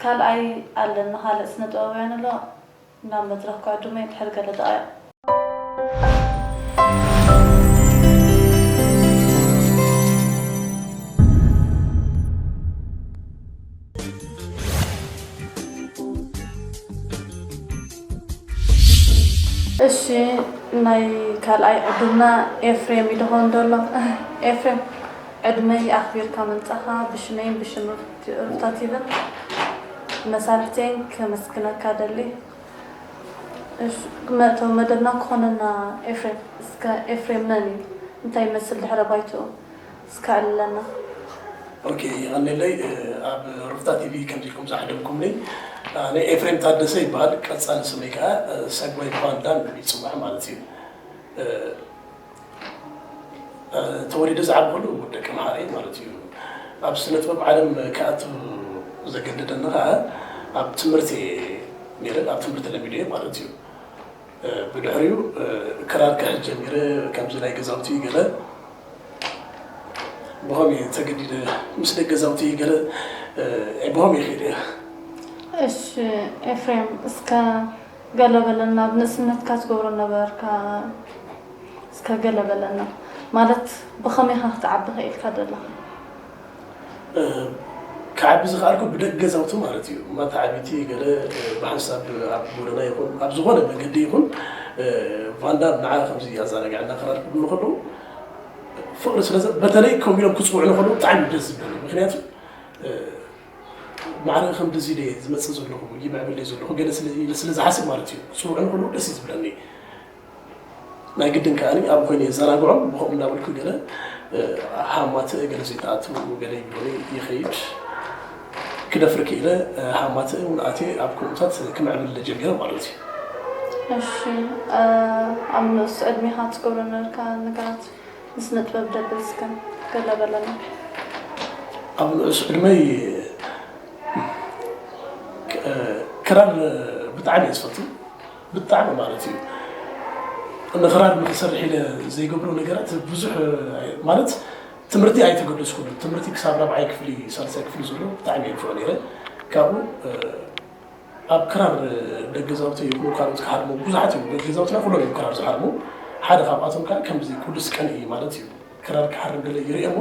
ካልኣይ ኣለና፣ ካልእ ስነ ጥበባውያን ኣሎ። ናብ መድረኽ ክዕድሞ እየ ድሕሪ ገለ ደቓይቕ። እሺ፣ ናይ ካልኣይ ዕዱምና ኤፍሬም እዩ ድኾን ዘሎ። ኤፍሬም፣ ዕድመይ ኣኽቢርካ ምምጻኻ ብሽመይን ብሽም ሩፍታ ቲቪን መሳርሕተይን ከመስግነካ ደሊ። እሺ፣ መእተዊ መደብና ክኾነና ኤፍሬም፣ እስከ ኤፍሬም መን እዩ? እንታይ ይመስል ድሕረ ባይትኡ? እስከ ኣዕልለና። ኦኬ፣ የቐንየለይ። ኣብ ሩፍታ ቲቪ ከምዚ ኢልኩም ዝዓደምኩምኒ፣ ኣነ ኤፍሬም ታደሰ ይበሃል። ቀጻሊ ስመይ ከኣ ሰጓይ ቫን ዳም ይጽዋዕ ማለት እዩ። ተወሊደ ዝዓበኹሉ ደቂ መሓረ ማለት እዩ። ኣብ ስነ ጥበብ ዓለም ክኣቱ ዘገደደኒ ከኣ ኣብ ትምህርቲ ነይረ፣ ኣብ ትምህርቲ ለሚደ ማለት እዩ። ብድሕሪኡ ክራር ክሕዝ ጀሚረ። ከምዚ ናይ ገዛውቲ ገለ ብኸም እየ ተገዲደ፣ ምስ ደቂ ገዛውቲ ገለ ብኸም እየ ከይደ። እሺ ኤፍሬም፣ እስከ ገለ በለና፣ ኣብ ንእስነትካ ትገብሮ ነበርካ፣ እስከ ገለ በለና። ማለት ብኸመይ ኢኻ ክትዓቢ ኽኢልካ ዘለኻ? ክዓቢ ዝኸኣልኩ ብደቂ ገዛውቲ ማለት እዩ። መተዓቢቲ ገለ ብሓንሳብ ኣብ ጎደና ይኹን ኣብ ዝኾነ መንገዲ ይኹን ቫንዳም ንዓ ከምዚ ኣዘናግዐና ክራር ክብሉ ከለዉ ፍቕሪ ስለ ዘ-፣ በተለይ ከምኡ ኢሎም ክጽውዑ ከለዉ ብጣዕሚ ደስ ዝብለኒ። ምኽንያቱ ማዕረ ከምዚ ኢለ ዝመጽእ ዘለኹ ይምዕብል ዘለኹ ገለ ስለ ኢለ ስለ ዝሓስብ ማለት እዩ። ክጽውዑ ከለዉ ደስ እዩ ዝብለኒ። ናይ ግድን ከኣ ኣብ ኮይነ የዘናግዖም። ብኸምኡ እንዳበልኩ ገለ ሃማትእ ገለ ዘይተኣትዉ ገለ ይብሉኒ ይኸይድ። ክደፍር ክኢለ ሃማትእ እውን ኣትየ ኣብ ከምኡታት ክምዕብል ጀሚረ ማለት እዩ። እሺ፣ ኣብ ንእስ ዕድሜኻ ትገብሮ ነበርካ ነገራት ንስነ ጥበብ ደብል እስከ ገለ በለና። ኣብ ንእስ ዕድመይ ክ-፣ ክራር ብጣዕሚ እየ ዝፈቱ። ብጣዕሚ ማለት እዩ። ንኽራር ንኽሰርሕ ኢለ ዘይገብሮ ነገራት ብዙሕ፣ ማለት ትምህርቲ ኣይተገደስኩሉን። ትምህርቲ ክሳብ ራብዓይ ክፍሊ፣ ሳልሳይ ክፍሊ ዘሎ ብጣዕሚ እየ ንፍዖ ነይረ። ካብኡ ኣብ ክራር ደቂ ገዛውተይ ይኹኑ ካልኦት ክሃርሙ ብዙሓት እዮም። ደቂ ገዛውትና ኩሎም እዮም ክራር ዝሃርሙ። ሓደ ካብኣቶም ከኣ ከምዚ ቅዱስ ቀንኢ ማለት እዩ። ክራር ክሃርም ገለ ይርኢ እሞ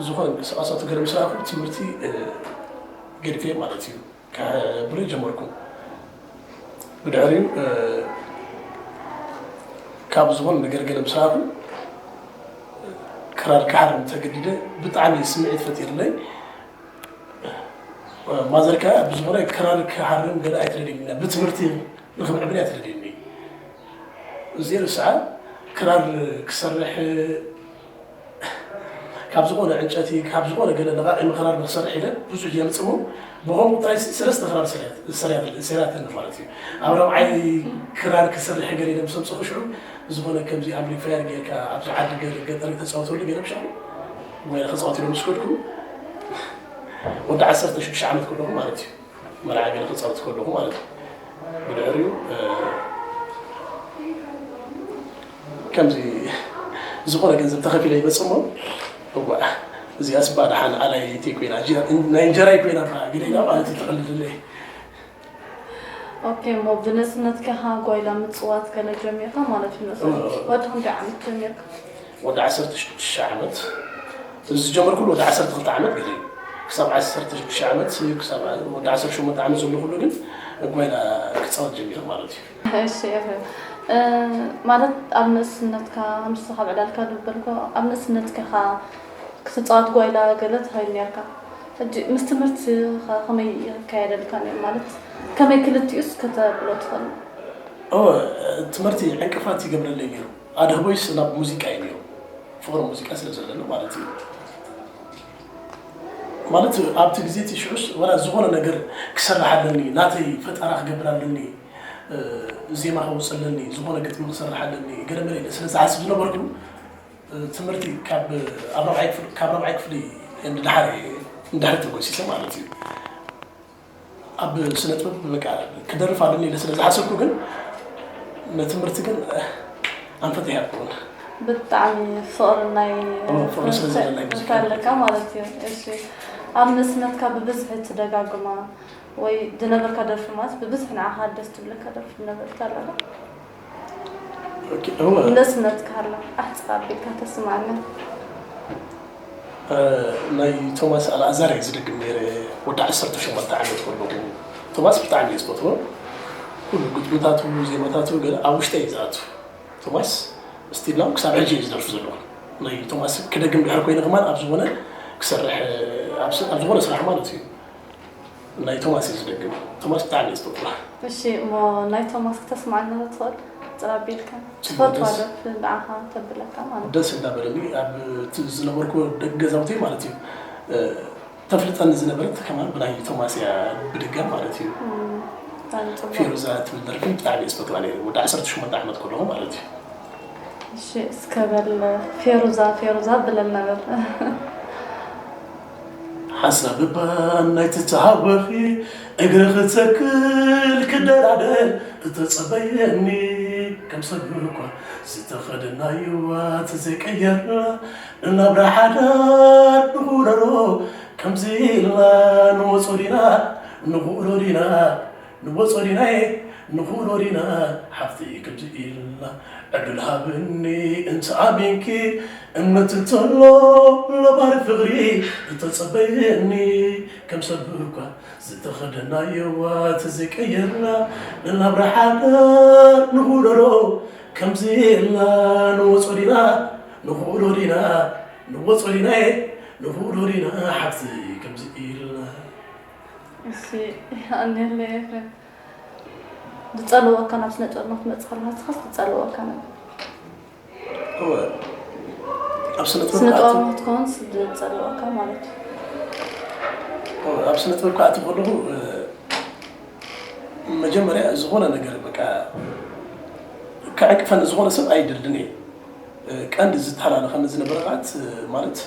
ዝኾነ ምንቅስቓሳቱ ገለ ምስ ረኣኹ ትምህርቲ ገዲፈ ማለት እዩ። ክሕብር ጀመርኩ። ብድሕሪኡ ካብ ዝኾነ ነገር ገለ ምስ ረኣኹ ክራር ክሃርም ተገዲደ። ብጣዕሚ ስምዒት ፈጢርለይ። ማዘር ከኣ ብዝኾነ ክራር ክሃርም ገለ ኣይትደልየኒ፣ ብትምህርቲ ንኽምዕብል እያ ትደልየኒ። እዚ ርእስኣ ክራር ክሰርሕ ካብ ዝኾነ ዕንጨቲ፣ ካብ ዝኾነ ገለ ለቓቒ ክራር ንኽሰርሕ ኢለ ብዙሕ እየ ምጽሞ። ብኸምኡ ጥራይ ሰለስተ ክራር ሰሪያት-፣ ሰሪያት-፣ ሰሪያትኒ ማለት እዩ። ኣብ ራብዓይ ክራር ክሰርሕ ገለ ኢለ ምስ ኣምጸኹ ሽዑ ዝኾነ ከምዚ ኣምፕሊፋየር ጌርካ ኣብዚ ዓዲ ገለ ገጠር ተጻወተሉ ገለ ብሻዕሉ ጓይላ ክጻወት ኢለ ምስ ከድኩ ወዲ ዓሰርተ ሽዱሽተ ዓመት ከለኹ ማለት እዩ። መርዓ ገለ ክጻወት ከለኹ ማለት እዩ። ብድሕሪኡ ከምዚ ዝኾነ ገንዘብ ተኸፊለ ይመጽእ እሞ እዋ እዚኣስ እባ ደሓን ኣላይለይተይ ኮይና፣ እንጀ-፣ ናይ እንጀራይ ኮይና እባ ገለ ኢላ ማለት እዩ ተቐልድለይ። ኦኬ፣ እሞ ብንእስነትካ ጓይላ ምጽዋት ገለ ጀሚርካ ማለት እዩ። ንእስነት ወዲ ክንደይ ዓመት ጀሚርካ? ወዲ ዓሰርተ ሽዱሽተ ዓመት። እዚ ዝጀመርኩሉ ወዲ ዓሰርተ ክልተ ዓመት ገለ እዩ። ክሳብ ዓሰርተ ሽዱሽተ ዓመት፣ ክሳብ ወዲ ዓሰርተ ሸሞንተ ዓመት ዘሎ ኩሉ ግን ጓይላ ክጻወት ጀሚረ ማለት እዩ። እሺ፣ ኤፍሬም፣ እ፣ ማለት ኣብ ንእስነትካ፣ ከምዚ ካብ ዕላልካ ዝበልኮ፣ ኣብ ንእስነትካ ኢኻ ክትጻወት ጓይላ ገለ ትኸይድ ኔርካ። ሕጂ ምስ ትምህርቲ ከ ከመይ ይካየደልካ ነይሩ? ማለት ከመይ ክልቲኡስ ከተብሎ ትኽእል? ኦ፣ ትምህርቲ ዕንቅፋት ይገብረለይ ነይሩ። ኣድህቦይስ ናብ ሙዚቃ እዩ ነይሩ። ፍቕሪ ሙዚቃ ስለ ዘለኒ ማለት እዩ። ማለት ኣብቲ ግዜ እቲ ሽዑስ ወላ ዝኾነ ነገር ክሰርሕ ኣለኒ፣ ናተይ ፈጠራ ክገብር ኣለኒ፣ እ፣ ዜማ ከውፅእ ኣለኒ፣ ዝኾነ ግጥሚ ክሰርሕ ኣለኒ፣ ገለ መለ ኢለ ስለ ዝሓስብ ዝነበርኩ፣ እ፣ ትምህርቲ ካብ፣ ኣብ ራብዓይ ክፍሊ፣ ካብ ራብዓይ ክፍሊ ንድሓር እየ፣ ንድሕሪ ተጎሲሰ ማለት እዩ። ኣብ ስነ ጥበብ በቃ ክደርፍ ኣለኒ ኢለ ስለ ዝሓሰብኩ ግን ነቲ ትምህርቲ ግን ኣንፈት ኣይሃብኩዎን። ብጣዕሚ ፍቕሪ ናይ ኦ፣ ፍቕሪ ስለ ዘለኒ ትምህርቲ ኣለካ ማለት እዩ። እሺ፣ ኣብ ንእስነትካ ብብዝሒ ትደጋግማ ወይ ዝነበርካ ደርፊ ማለት ብብዝሒ ንዓኻ ደስ ትብለካ ደርፊ ዝነበርካ ኣላ ዶ? ኦኬ፣ እወ። ንእስነትካ ኣላ ኣሕፅር ኣቢልካ ተስማዓና። እ፣ ናይ ቶማስ ኣልኣዛር እየ ዝደግም ነይረ። ወዲ ዓሰርተ ሸሞንተ ዓመት ከለኹ ቶማስ ብጣዕሚ እየ ዝፈትዎ። ኩሉ ግጥምታቱ፣ ዜማታቱ ገለ ኣብ ውሽጠይ እዩ ዝኣቱ። ቶማስ ስቲል ናው ክሳብ ሕጂ እዩ ዝደርፍ ዘሎ። ናይ ቶማስ ክደግም ድሕር ኮይነ ከማን ኣብ ዝኾነ ክሰርሕ፣ ኣብ ስ-፣ ኣብ ዝኾነ ስራሕ ማለት እዩ። ናይ ቶማስ እዩ ዝደግም። ቶማስ ብጣዕሚ እየ ዝፈትዎ። እሺ እሞ ናይ ቶማስ ክተስማዓና ዶ ትኽእል? ኣሕፅር ኣቢልካ ጽቡቕ ትፈትዋ ደስ- ደርፊ ንዓኻ ተብለካ ማለት እዩ። ደስ እንዳበለኒ ኣብ እቲ ዝነበርኩ ደቂ ገዛውተይ ማለት እዩ፣ እ፣ ተፍልጠኒ ዝነበረት ከማን ብናይ ቶማስ እያ ብድጋም ማለት እዩ። እም፣ ብጣዕሚ ጽቡቕ። ፌሩዛ ትብል ደርፊ ብጣዕሚ እየ ዝፈትዋ ነይረ፣ ወዲ ዓሰርተ ሸሞንተ ዓመት ከለኹ ማለት እዩ። እሺ እስከ በል ፌሩዛ ፌሩዛ ብለልና በል። ሓሳብ እባ ናይ ትተሃወኺ፣ እግሪ ክተክል ክደላደል እተጸበየኒ፣ ከም ሰብ እኳ ዝተኸደናዮ ተዘይቀየርና፣ ንናብራ ሓዳር ንኹረሮ ከምዚ ኢልና ንወጾ ዲና፣ ንኹሮ ዲና ንወጾ ዲናየ ንኹሮ ዲና ሓፍቲ ከምዚ ኢልና፣ ዕድል ሃብኒ እንተ ኣሚንኪ፣ እምነት እንተሎ ለባሪ ፍቕሪ እተጸበየኒ፣ ከም ሰብ እኳ ዝተኸደናዮ ተዘይቀየርና፣ ንናብራ ሓዳር ንኹረሮ ከምዚ ኢልና ንወጾ ዲና፣ ንኹሮ ዲና ንወጾ ዲናየ ንኹሮ ዲና ሓፍቲ ከምዚ ኢልና። እሺ ኣኔለ ኤፍሬም ዝጸልወካ ናብ ስነ ጥበብ ክትመጽእ ከለኻ ንስኻስ ዝጸልወካ ነገር እወ፣ ኣብ ስነ ጥበብ ስነ ክኣቱ- ጥበብ ክትከውንስ ዝጸልወካ ማለት እዩ። እወ፣ ኣብ ስነ ጥበብ ክኣቱ ከለኹ፣ እ፣ መጀመርያ ዝኾነ ነገር በቃ ክዕንቅፈኒ ዝኾነ ሰብ ኣይደልን እየ። እ፣ ቀንዲ ዝተሓላለኸኒ ዝነበረ ከኣ ማለት፣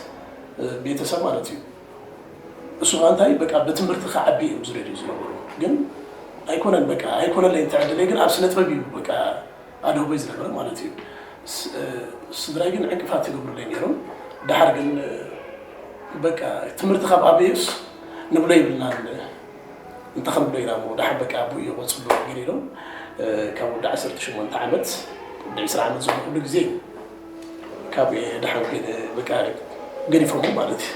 እ፣ ቤተሰብ ማለት እዩ። እሱ ከኣ እንታይ በቃ ብትምህርቲ ክዓቢ እዮም ዝደልዩ ዝነበሩ። ግን ኣይኮነን በቃ ኣይኮነለይ እንተ ዕድለይ ግን ኣብ ስነ ጥበብ እዩ በቃ ኣድህቦይ ዝነበረ ማለት እዩ። ስ-፣ እ፣ ስድራይ ግን ዕንቅፋት ይገብሩለይ ነይሮም። ደሓር ግን፣ እ፣ በቃ ትምህርቲ ካብ ኣበዩስ ንብሎ ይብልናን እንተ ክንብሎ ኢና እሞ ደሓር በቃ ኣቦኡ እዩ ቆጽሎ ገለ ኢሎም፣ እ፣ ካብ ወዲ ዓሰርተ ሸሞንተ ዓመት ወዲ ዕስራ ዓመት ዘሎ ኩሉ ግዜ እዩ ካብ ደሓን ኮይነ በቃ ገዲፎሞ ማለት እዩ።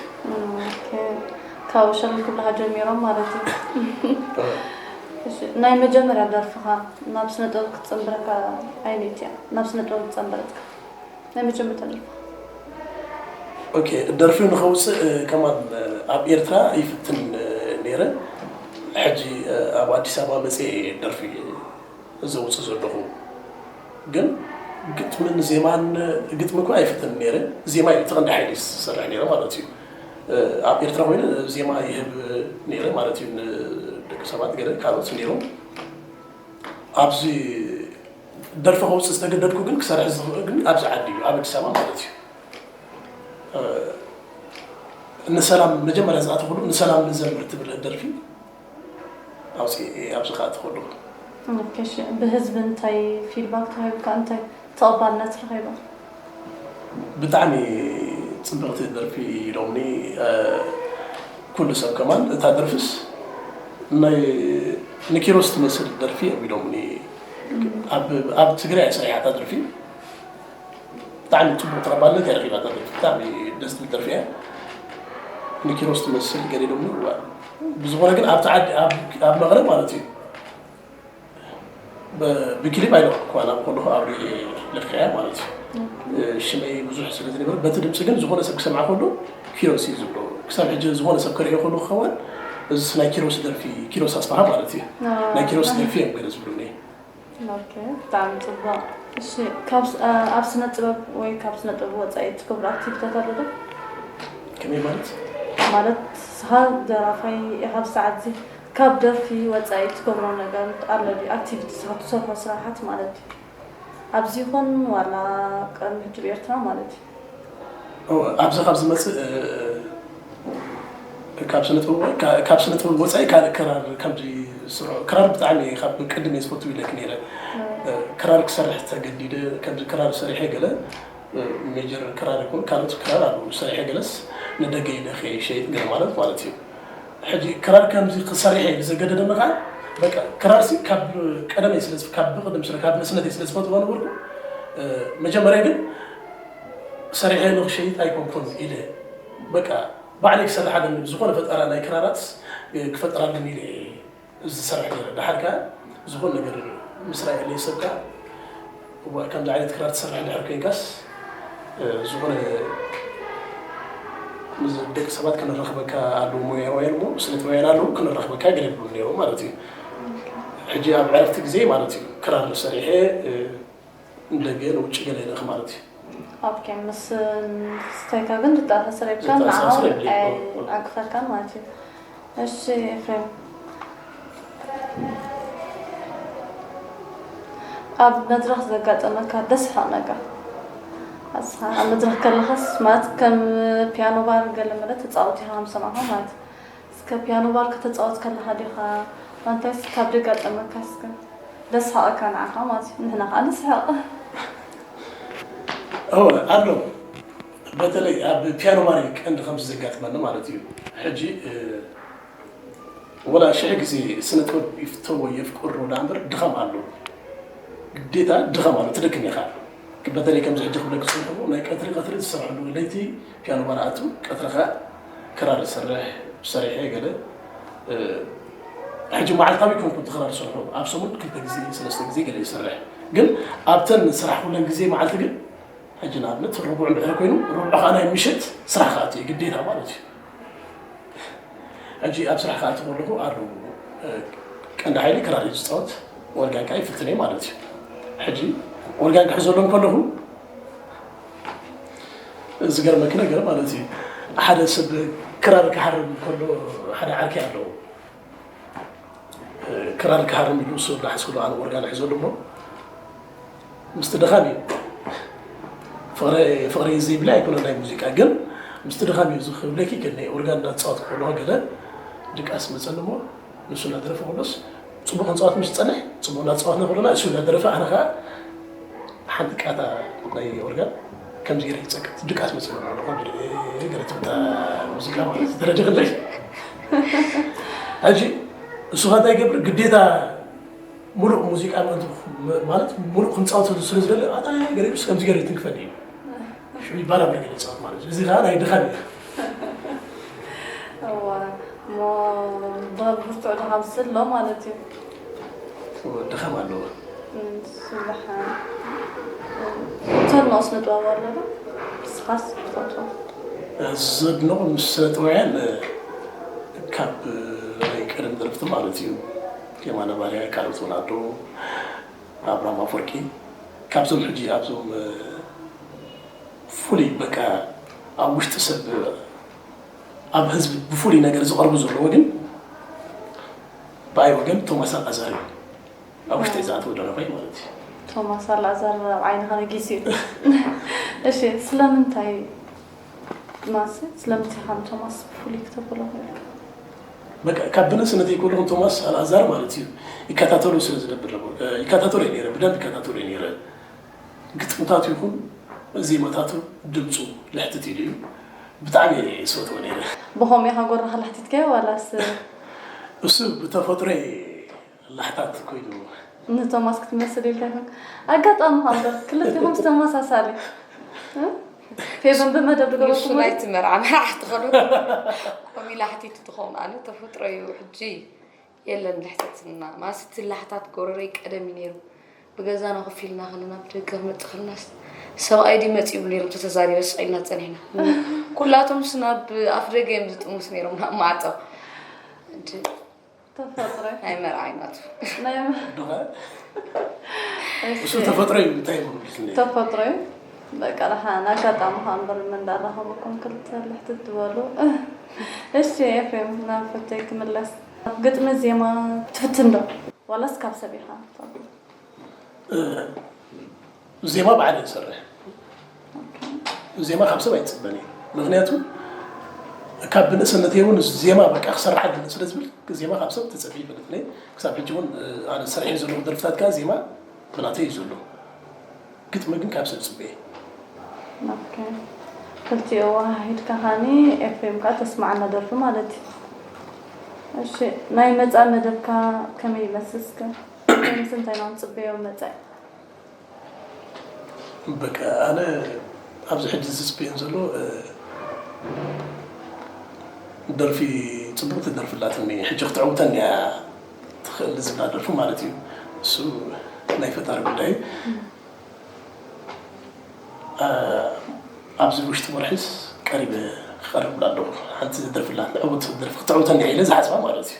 ኦኬ። ካብ ሸለል ክብልኻ ጀሚሮም ማለት እዩ። እሺ፣ ናይ መጀመርያ ደርፍኻ ናብ ስነ ጥበብ ክትጸንብረካ ኣየነይቲ እያ? ናብ ስነ ጥበብ ዝጸንበረትካ ናይ መጀመርታ ደርፍኻ? ኦኬ፣ ደርፊ ንኸውፅእ፣ እ፣ ከማን፣ እ፣ ኣብ ኤርትራ ይፍትን፣ እ፣ ነይረ። ሕጂ፣ እ፣ ኣብ ኣዲስ ኣበባ መፅየ ደርፊ ዘውፅእ ዘለኹ። ግን ግጥምን ዜማን፣ ግጥሚ እኮ ኣይፍትን ነይረ። ዜማ እዩ እቲ ቀንዲ ሓይሊ ዝሰርሕ ነይረ ማለት እዩ። እ፣ ኣብ ኤርትራ ኮይነ ዜማ ይህብ ነይረ ማለት እዩ። ንደቂ ሰባት ገለ ካልኦት ነይሮም። ኣብዚ ደርፊ ከውፅእ ዝተገደድኩ ግን ክሰርሕ ዝኽእል ግን ኣብዚ ዓዲ እዩ፣ ኣብ ኣዲስ ኣበባ ማለት እዩ። እ፣ ንሰላም መጀመርያ ዝኣተኹሉ ንሰላም ንዘምር ትብል ደርፊ ኣውፅኤ ኣብዚ ከኣ ትኸሉ። ኦኬ፣ እሺ። ብህዝቢ እንታይ ፊድባክ ተዋሂቡካ? እንታይ ተቐባልነት ረኺባ? ብጣዕሚ ፅብቕቲ ደርፊ ኢሎምኒ፣ እ፣ ኩሉ ሰብ ከማን። እታ ደርፍስ ናይ ንኪሮስ ትመስል ደርፊ እዮም ኢሎምኒ። ኣብ፣ ኣብ ትግራይ እያ ሰሪሓ እታ ደርፊ። ብጣዕሚ ፅቡቕ ተቐባልነት እያ ረኺባ እታ ደርፊ። ብጣዕሚ ደስ ትብል ደርፊ እያ። ንኪሮስ ትመስል ገለ ኢሎምኒ። እዋ፣ ብዝኾነ ግን ኣብቲ ዓዲ፣ ኣብ፣ ኣብ መቐለ ማለት እዩ፣ ብ-፣ ብክሊፕ ኣይለቐኩዋን፣ ኣብ ከለኹ ኣብ ሪኤ ለኪዐ ማለት እዩ። እ፣ ሽመይ ብዙሕ ስለ ዝነበረ፣ በቲ ድምፂ ግን ዝኾነ ሰብ ክሰምዓ ከሎ ኪሮስ እዩ ዝብሎ። ክሳብ ሕጂ ዝኾነ ሰብ ክርእዮ ከሎ ክኸውን፣ እዚስ ናይ ኪሮስ ደርፊ፣ ኪሮስ ኣስፍሃ ማለት እዩ። ኣዎ። ናይ ኪሮስ ደርፊ እዮም ገለ ዝብሉኒ። ኦኬ፣ ብጣዕሚ ጽቡቕ። እሺ፣ ካብ ስ-፣ ኣ-፣ ኣብ ስነ ጥበብ ወይ ካብ ስነ ጥበብ ወጻኢ ትገብሮ ኣክቲቪታት ኣሎ ዶ? ከመይ ማለት? ማለት ንስኻ ደራፋይ ኢኻ፣ ኣብዚ ሰዓት እዚ ካብ ደርፊ ወጻኢ ትገብሮ ነገር ኣሎ ድዩ? ኣክቲቪቲ ንስኻ ትሰርሖ ስራሓት ማለት እዩ። ኣብዚ ይኹን ዋላ ቅድሚ ሕጂ ኣብ ኤርትራ ማለት እዩ። ኦ፣ ኣብዚ ካብ ዝመጽእ፣ እ፣ ካብ ስነ ጥበብ ወይ፣ ካ-፣ ካብ ስነ ጥበብ ወጻኢ ካልእ ክራር ከምዚ ስርሑ፣ ክራር ብጣዕሚ ካብ ቅድም እየ ዝፈቱ ኢለኪ ነይረ። እ፣ ክራር ክሰርሕ ተገዲደ፣ ከምዚ ክራር ሰሪሐ ገለ፣ እ፣ ሜጀር ክራር ይኹን ካልኦት ክራር ኣለዉ፣ ሰሪሐ ገለስ ንደገ ኢለ ከይሸይጥ ገለ ማለት፣ ማለት እዩ። ሕጂ ክራር ከምዚ ክሰርሕ እየ ዘገደደኒ ከዓ በቃ ክራር ሲ ካብ ቀደመይ ስለ ካብ ብቅድም ስለ ካብ ንእስነተይ ስለ ዝፈትዎ ነበርኩ። መጀመርያ ግን ሰሪሐ ንክሸይጥ ኣይኮንኩን ኢለ በቃ ባዕለይ ክሰርሕ ኣለኒ፣ ዝኾነ ፈጠራ ናይ ክራራት ክፈጥር ኣለኒ ኢለ ዝሰርሕ ነይረ። ደሓር ከዓ ዝኾነ ነገር ምስ ረኣየለይ ሰብ ከዓ እዋ ከምዚ ዓይነት ክራር ትሰርሕ ድሕር ኮይንካስ ዝኾነ ምስ ደቂ ሰባት ክንረኽበካ ኣለዉ፣ ሞያውያን እሞ ስነ ጥበባውያን ኣለዉ ክንረኽበካ ገለ ይብሉ ነይሮም ማለት እዩ። ሕጂ ኣብ ዕረፍቲ ግዜ ማለት እዩ ክራር ሰሪሐ ንደገ ንውጭ ገለ ይልእኽ ማለት እዩ። ኦኬ፣ ምስ ስተይካ ግን ዝተኣሳሰረ የብልካን፣ ንዓኡ ዝተኣሳሰረ የብለይ። ኣይ- ኣግፈካን ማለት እዩ። እሺ ኤፍሬም፣ ኣብ መድረኽ ዘጋጠመካ ደስሓቕ ነገር? ኣስኻ ኣብ መድረኽ ከለኻስ ማለት ከም ፒያኖ ባር ገለ መለ ተፃወት ኢኻ ከም ሰማዕካ ማለት እዩ። እስከ ፒያኖ ባር ከተፃወት ከለኻ ዲኻ? ማንታይስ ካብ ደጋጠመካ እስከ ደስሓቐካ ንዓኻ ማለት እዩ። ንሕና ከዓ ንስሕቕ። እወ ኣሎ። በተለይ ኣብ ፒያኖ ባር እዩ ቀንዲ ከምዚ ዘጋጥመኒ ማለት እዩ። ሕጂ ወላ ሽሕ ግዜ ስነ ጥበብ ይፍተዎ የፍቅሮ ደኣ እምበር ድኻም ኣሎ። ግዴታ ድኻም ኣሎ፣ ትደክም ኢኻ። በተለይ ከምዚ ሕጂ ክብለክ ዝጸንሐዎ ናይ ቀትሪ ቀትሪ ዝሰርሐሉ ለይቲ ፒያኖ ባር ኣቱ ቀትሪ ከኣ ክራር ዝሰርሕ ሰሪሐ ገለ ሕጂ መዓልታዊ ኮንኩ እቲ ክራር ዝሰርሖ ኣብ ሰሙን ክልተ ግዜ ሰለስተ ግዜ ገለ ይሰርሕ። ግን ኣብተን ስራሕ ኩለን ግዜ መዓልቲ ግን ሕጂ ንኣብነት ረቡዕ እንድሕር ኮይኑ ረቡዕ ከዓ ናይ ምሸት ስራሕ ክኣቱ እዩ ግዴታ ማለት እዩ። ሕጂ ኣብ ስራሕ ክኣቱ ከለኹ ኣሉ ቀንዲ ሓይሊ ክራር እዩ ዝፃወት፣ ኦርጋን ከዓ ይፍትን እየ ማለት እዩ። ሕጂ ኦርጋን ክሕዘሎም ከለኹ ዝገርመኪ ነገር ማለት እዩ ሓደ ሰብ ክራር ክሃርም ከሎ ሓደ ዓርኪ ኣለዎ ክራር ክሃርም ኢሉ እሱ እንዳሓስኩሉ ኣነ ኦርጋን ሒዘሉ እሞ ምስቲ ድኻም እዩ ፍቕሪ ዘይብለ ኣይኮነ ናይ ሙዚቃ ግን ምስቲ ድኻም እዩ ዝኽብለኪ ግን ናይ ኦርጋን እንዳተፃወት ከለኹ ገለ ድቃስ መፀኒ እሞ ንሱ እናደረፈ ከሎስ ፅቡቅ ክንፃወት ምስ ዝፀንሕ ፅቡቅ እናተፃወትና ከሎና እሱ እናደረፈ ኣነ ከዓ ሓንቲ ቃታ ናይ ኦርጋን ከምዚ ገይረ ይፀቅጥ ድቃስ መፅኒ ማለት ከምዚ ገይረ ትብታ ሙዚቃ ማለት ደረጃ ክንደይ ሕጂ እሱ ከ እንታይ ይገብር ግዴታ ሙሉእ ሙዚቃ ምእንቲ ማለት ሙሉእ ክንፃወተሉ ስለ ዝደሊ ኣታ ገሪብስ ከምዚ ገይረ ትንክፈኒ እዩ ሽዑ ይባላበር ገለ ይፃወት ማለት እዩ እዚ ከዓ ናይ ድኻም እዩ እዋ እሞ ብርቱዕ ድኻም ስሎ ማለት እዩ ድኻም ኣለዎ ስብሓ ተድንቆ ስነ ጥበብ ኣሎ ዶ ንስኻስ ትፈትዎ ዘድንቑ ምስ ስነ ጥበባውያን ካብ ናይ ቀደም ደረፍቲ ማለት እዩ የማነ ባርያ ካልኦት ወናዶ ኣብርሃም ኣፈወርቂ ካብዞም ሕጂ ኣብዞም ፍሉይ በቃ ኣብ ውሽጢ ሰብ ኣብ ህዝቢ ብፍሉይ ነገር ዝቐርቡ ዘለዎ ግን ብኣይ ወገን ቶማስ ኣልኣዛር እዩ ኣብ ውሽጢ ዝኣተወ ደረፋይ ማለት እዩ ቶማስ ኣልኣዛር ኣብ ዓይንኻ ነጊሱ እዩ እሺ ስለምንታይ ማሲ ስለምንታይ ኢኻ ንቶማስ ብፍሉይ ክተብሎ ክኢልካ በቃ ካብ ብንእስነተይ ከለኹ ቶማስ ኣልኣዛር ማለት እዩ ይከታተሉ ስለ ዝነብር ነበር ይከታተሉ ነረ ብደንብ ይከታተሉ ነረ ግጥምታቱ ይኹን ዜማታቱ ድምፁ ልሕትት ኢሉ እዩ ብጣዕሚ ዝፈትዎ ነረ ብኸምኡ ኢኻ ጎራኻ ላሕቲትካዮ ዋላስ እሱ ብተፈጥሮ ላሕታት ኮይኑ ንቶማስ ክትመስል ኢልካ ይኾን ኣጋጣሚ ኸ ክልቲኹም ዝተመሳሳሊ ፌቨን ብመደብ ንሱ ዝገበርኩም ናይቲ መርዓ መራሕ ትኸዱ ኮሚላ ሓቲቱ ትኸውን ኣነ ተፈጥሮ እዩ ሕጂ የለን ልሕተትና ማስቲ ላሕታት ጎረረይ ቀደም እዩ ነይሩ ብገዛና ኮፍ ኢልና ከለና ብደገ ክመፅእ ከለናስ ሰብኣይ ድዩ መፂኡ ይብሉ ነይሮም ተተዛሪበ ስቕ ኢልና ፀኒሕና ኩላቶም ስ ናብ ኣፍ ደገ እዮም ዝጥምቱ ነይሮም ናብ ማዕፀ ተፈጥሮ ናይ መርዓ ይናቱ ናይ እሱ ተፈጥሮ እዩ እንታይ ይብሉ እንግሊዝኛ ተፈጥሮ እዩ በቃ ደሓን ኣጋጣሚ ከዓ እምበር እንዳራኸበኩም ክልተ ልሕትት ትበሉ እሺ ኤፍሬም ናብ ሕቶይ ክምለስ ግጥሚ ዜማ ትፍትን ዶ ዋላስ ካብ ሰብ ኢኻ ዜማ ባዕለ ዝሰርሕ ዜማ ካብ ሰብ ኣይፅበን እዩ ምክንያቱ ካብ ብንእስነተይ እውን ዜማ በቃ ክሰርሓ ደሊ ስለ ዝብል ዜማ ካብ ሰብ ተፀቢ ይፈልጥኒ ክሳብ ሕጂ እውን ኣነ ዝሰርሐ ዘለኹ ደርፍታት ከዓ ዜማ ብናተይ እዩ ዘሎ ግጥሚ ግን ካብ ሰብ ፅበየ ኦኬ። ክልቲኡ ኣወሃሂድካ ከዓኒ ኤፍሬም ከዓ ተስማዓና ደርፊ ማለት እዩ። እሺ፣ ናይ መጻኢ መደብካ ከመይ ይመስል እስከ? ምስ እንታይ ኢና ንጽበዮ መጻኢ? በቃ ኣነ ኣብዚ ሕጂ ዝጽበየን ዘሎ ደርፊ ጽቡቅ ትደርፍላትኒ ሕጂ ክትዕውተኒ እያ ትኽእል ዝብላ ደርፊ ማለት እዩ። እሱ ናይ ፈጣሪ ጉዳይ። ኣብዚ ውሽጢ ወርሒስ ቀሪበ ክቐርብላ ኣለኹ። ሓንቲ ዝደርፍላት ንዕውት ደርፊ ክትዕውተኒ እያ ኢለ ዝሓስባ ማለት እዩ።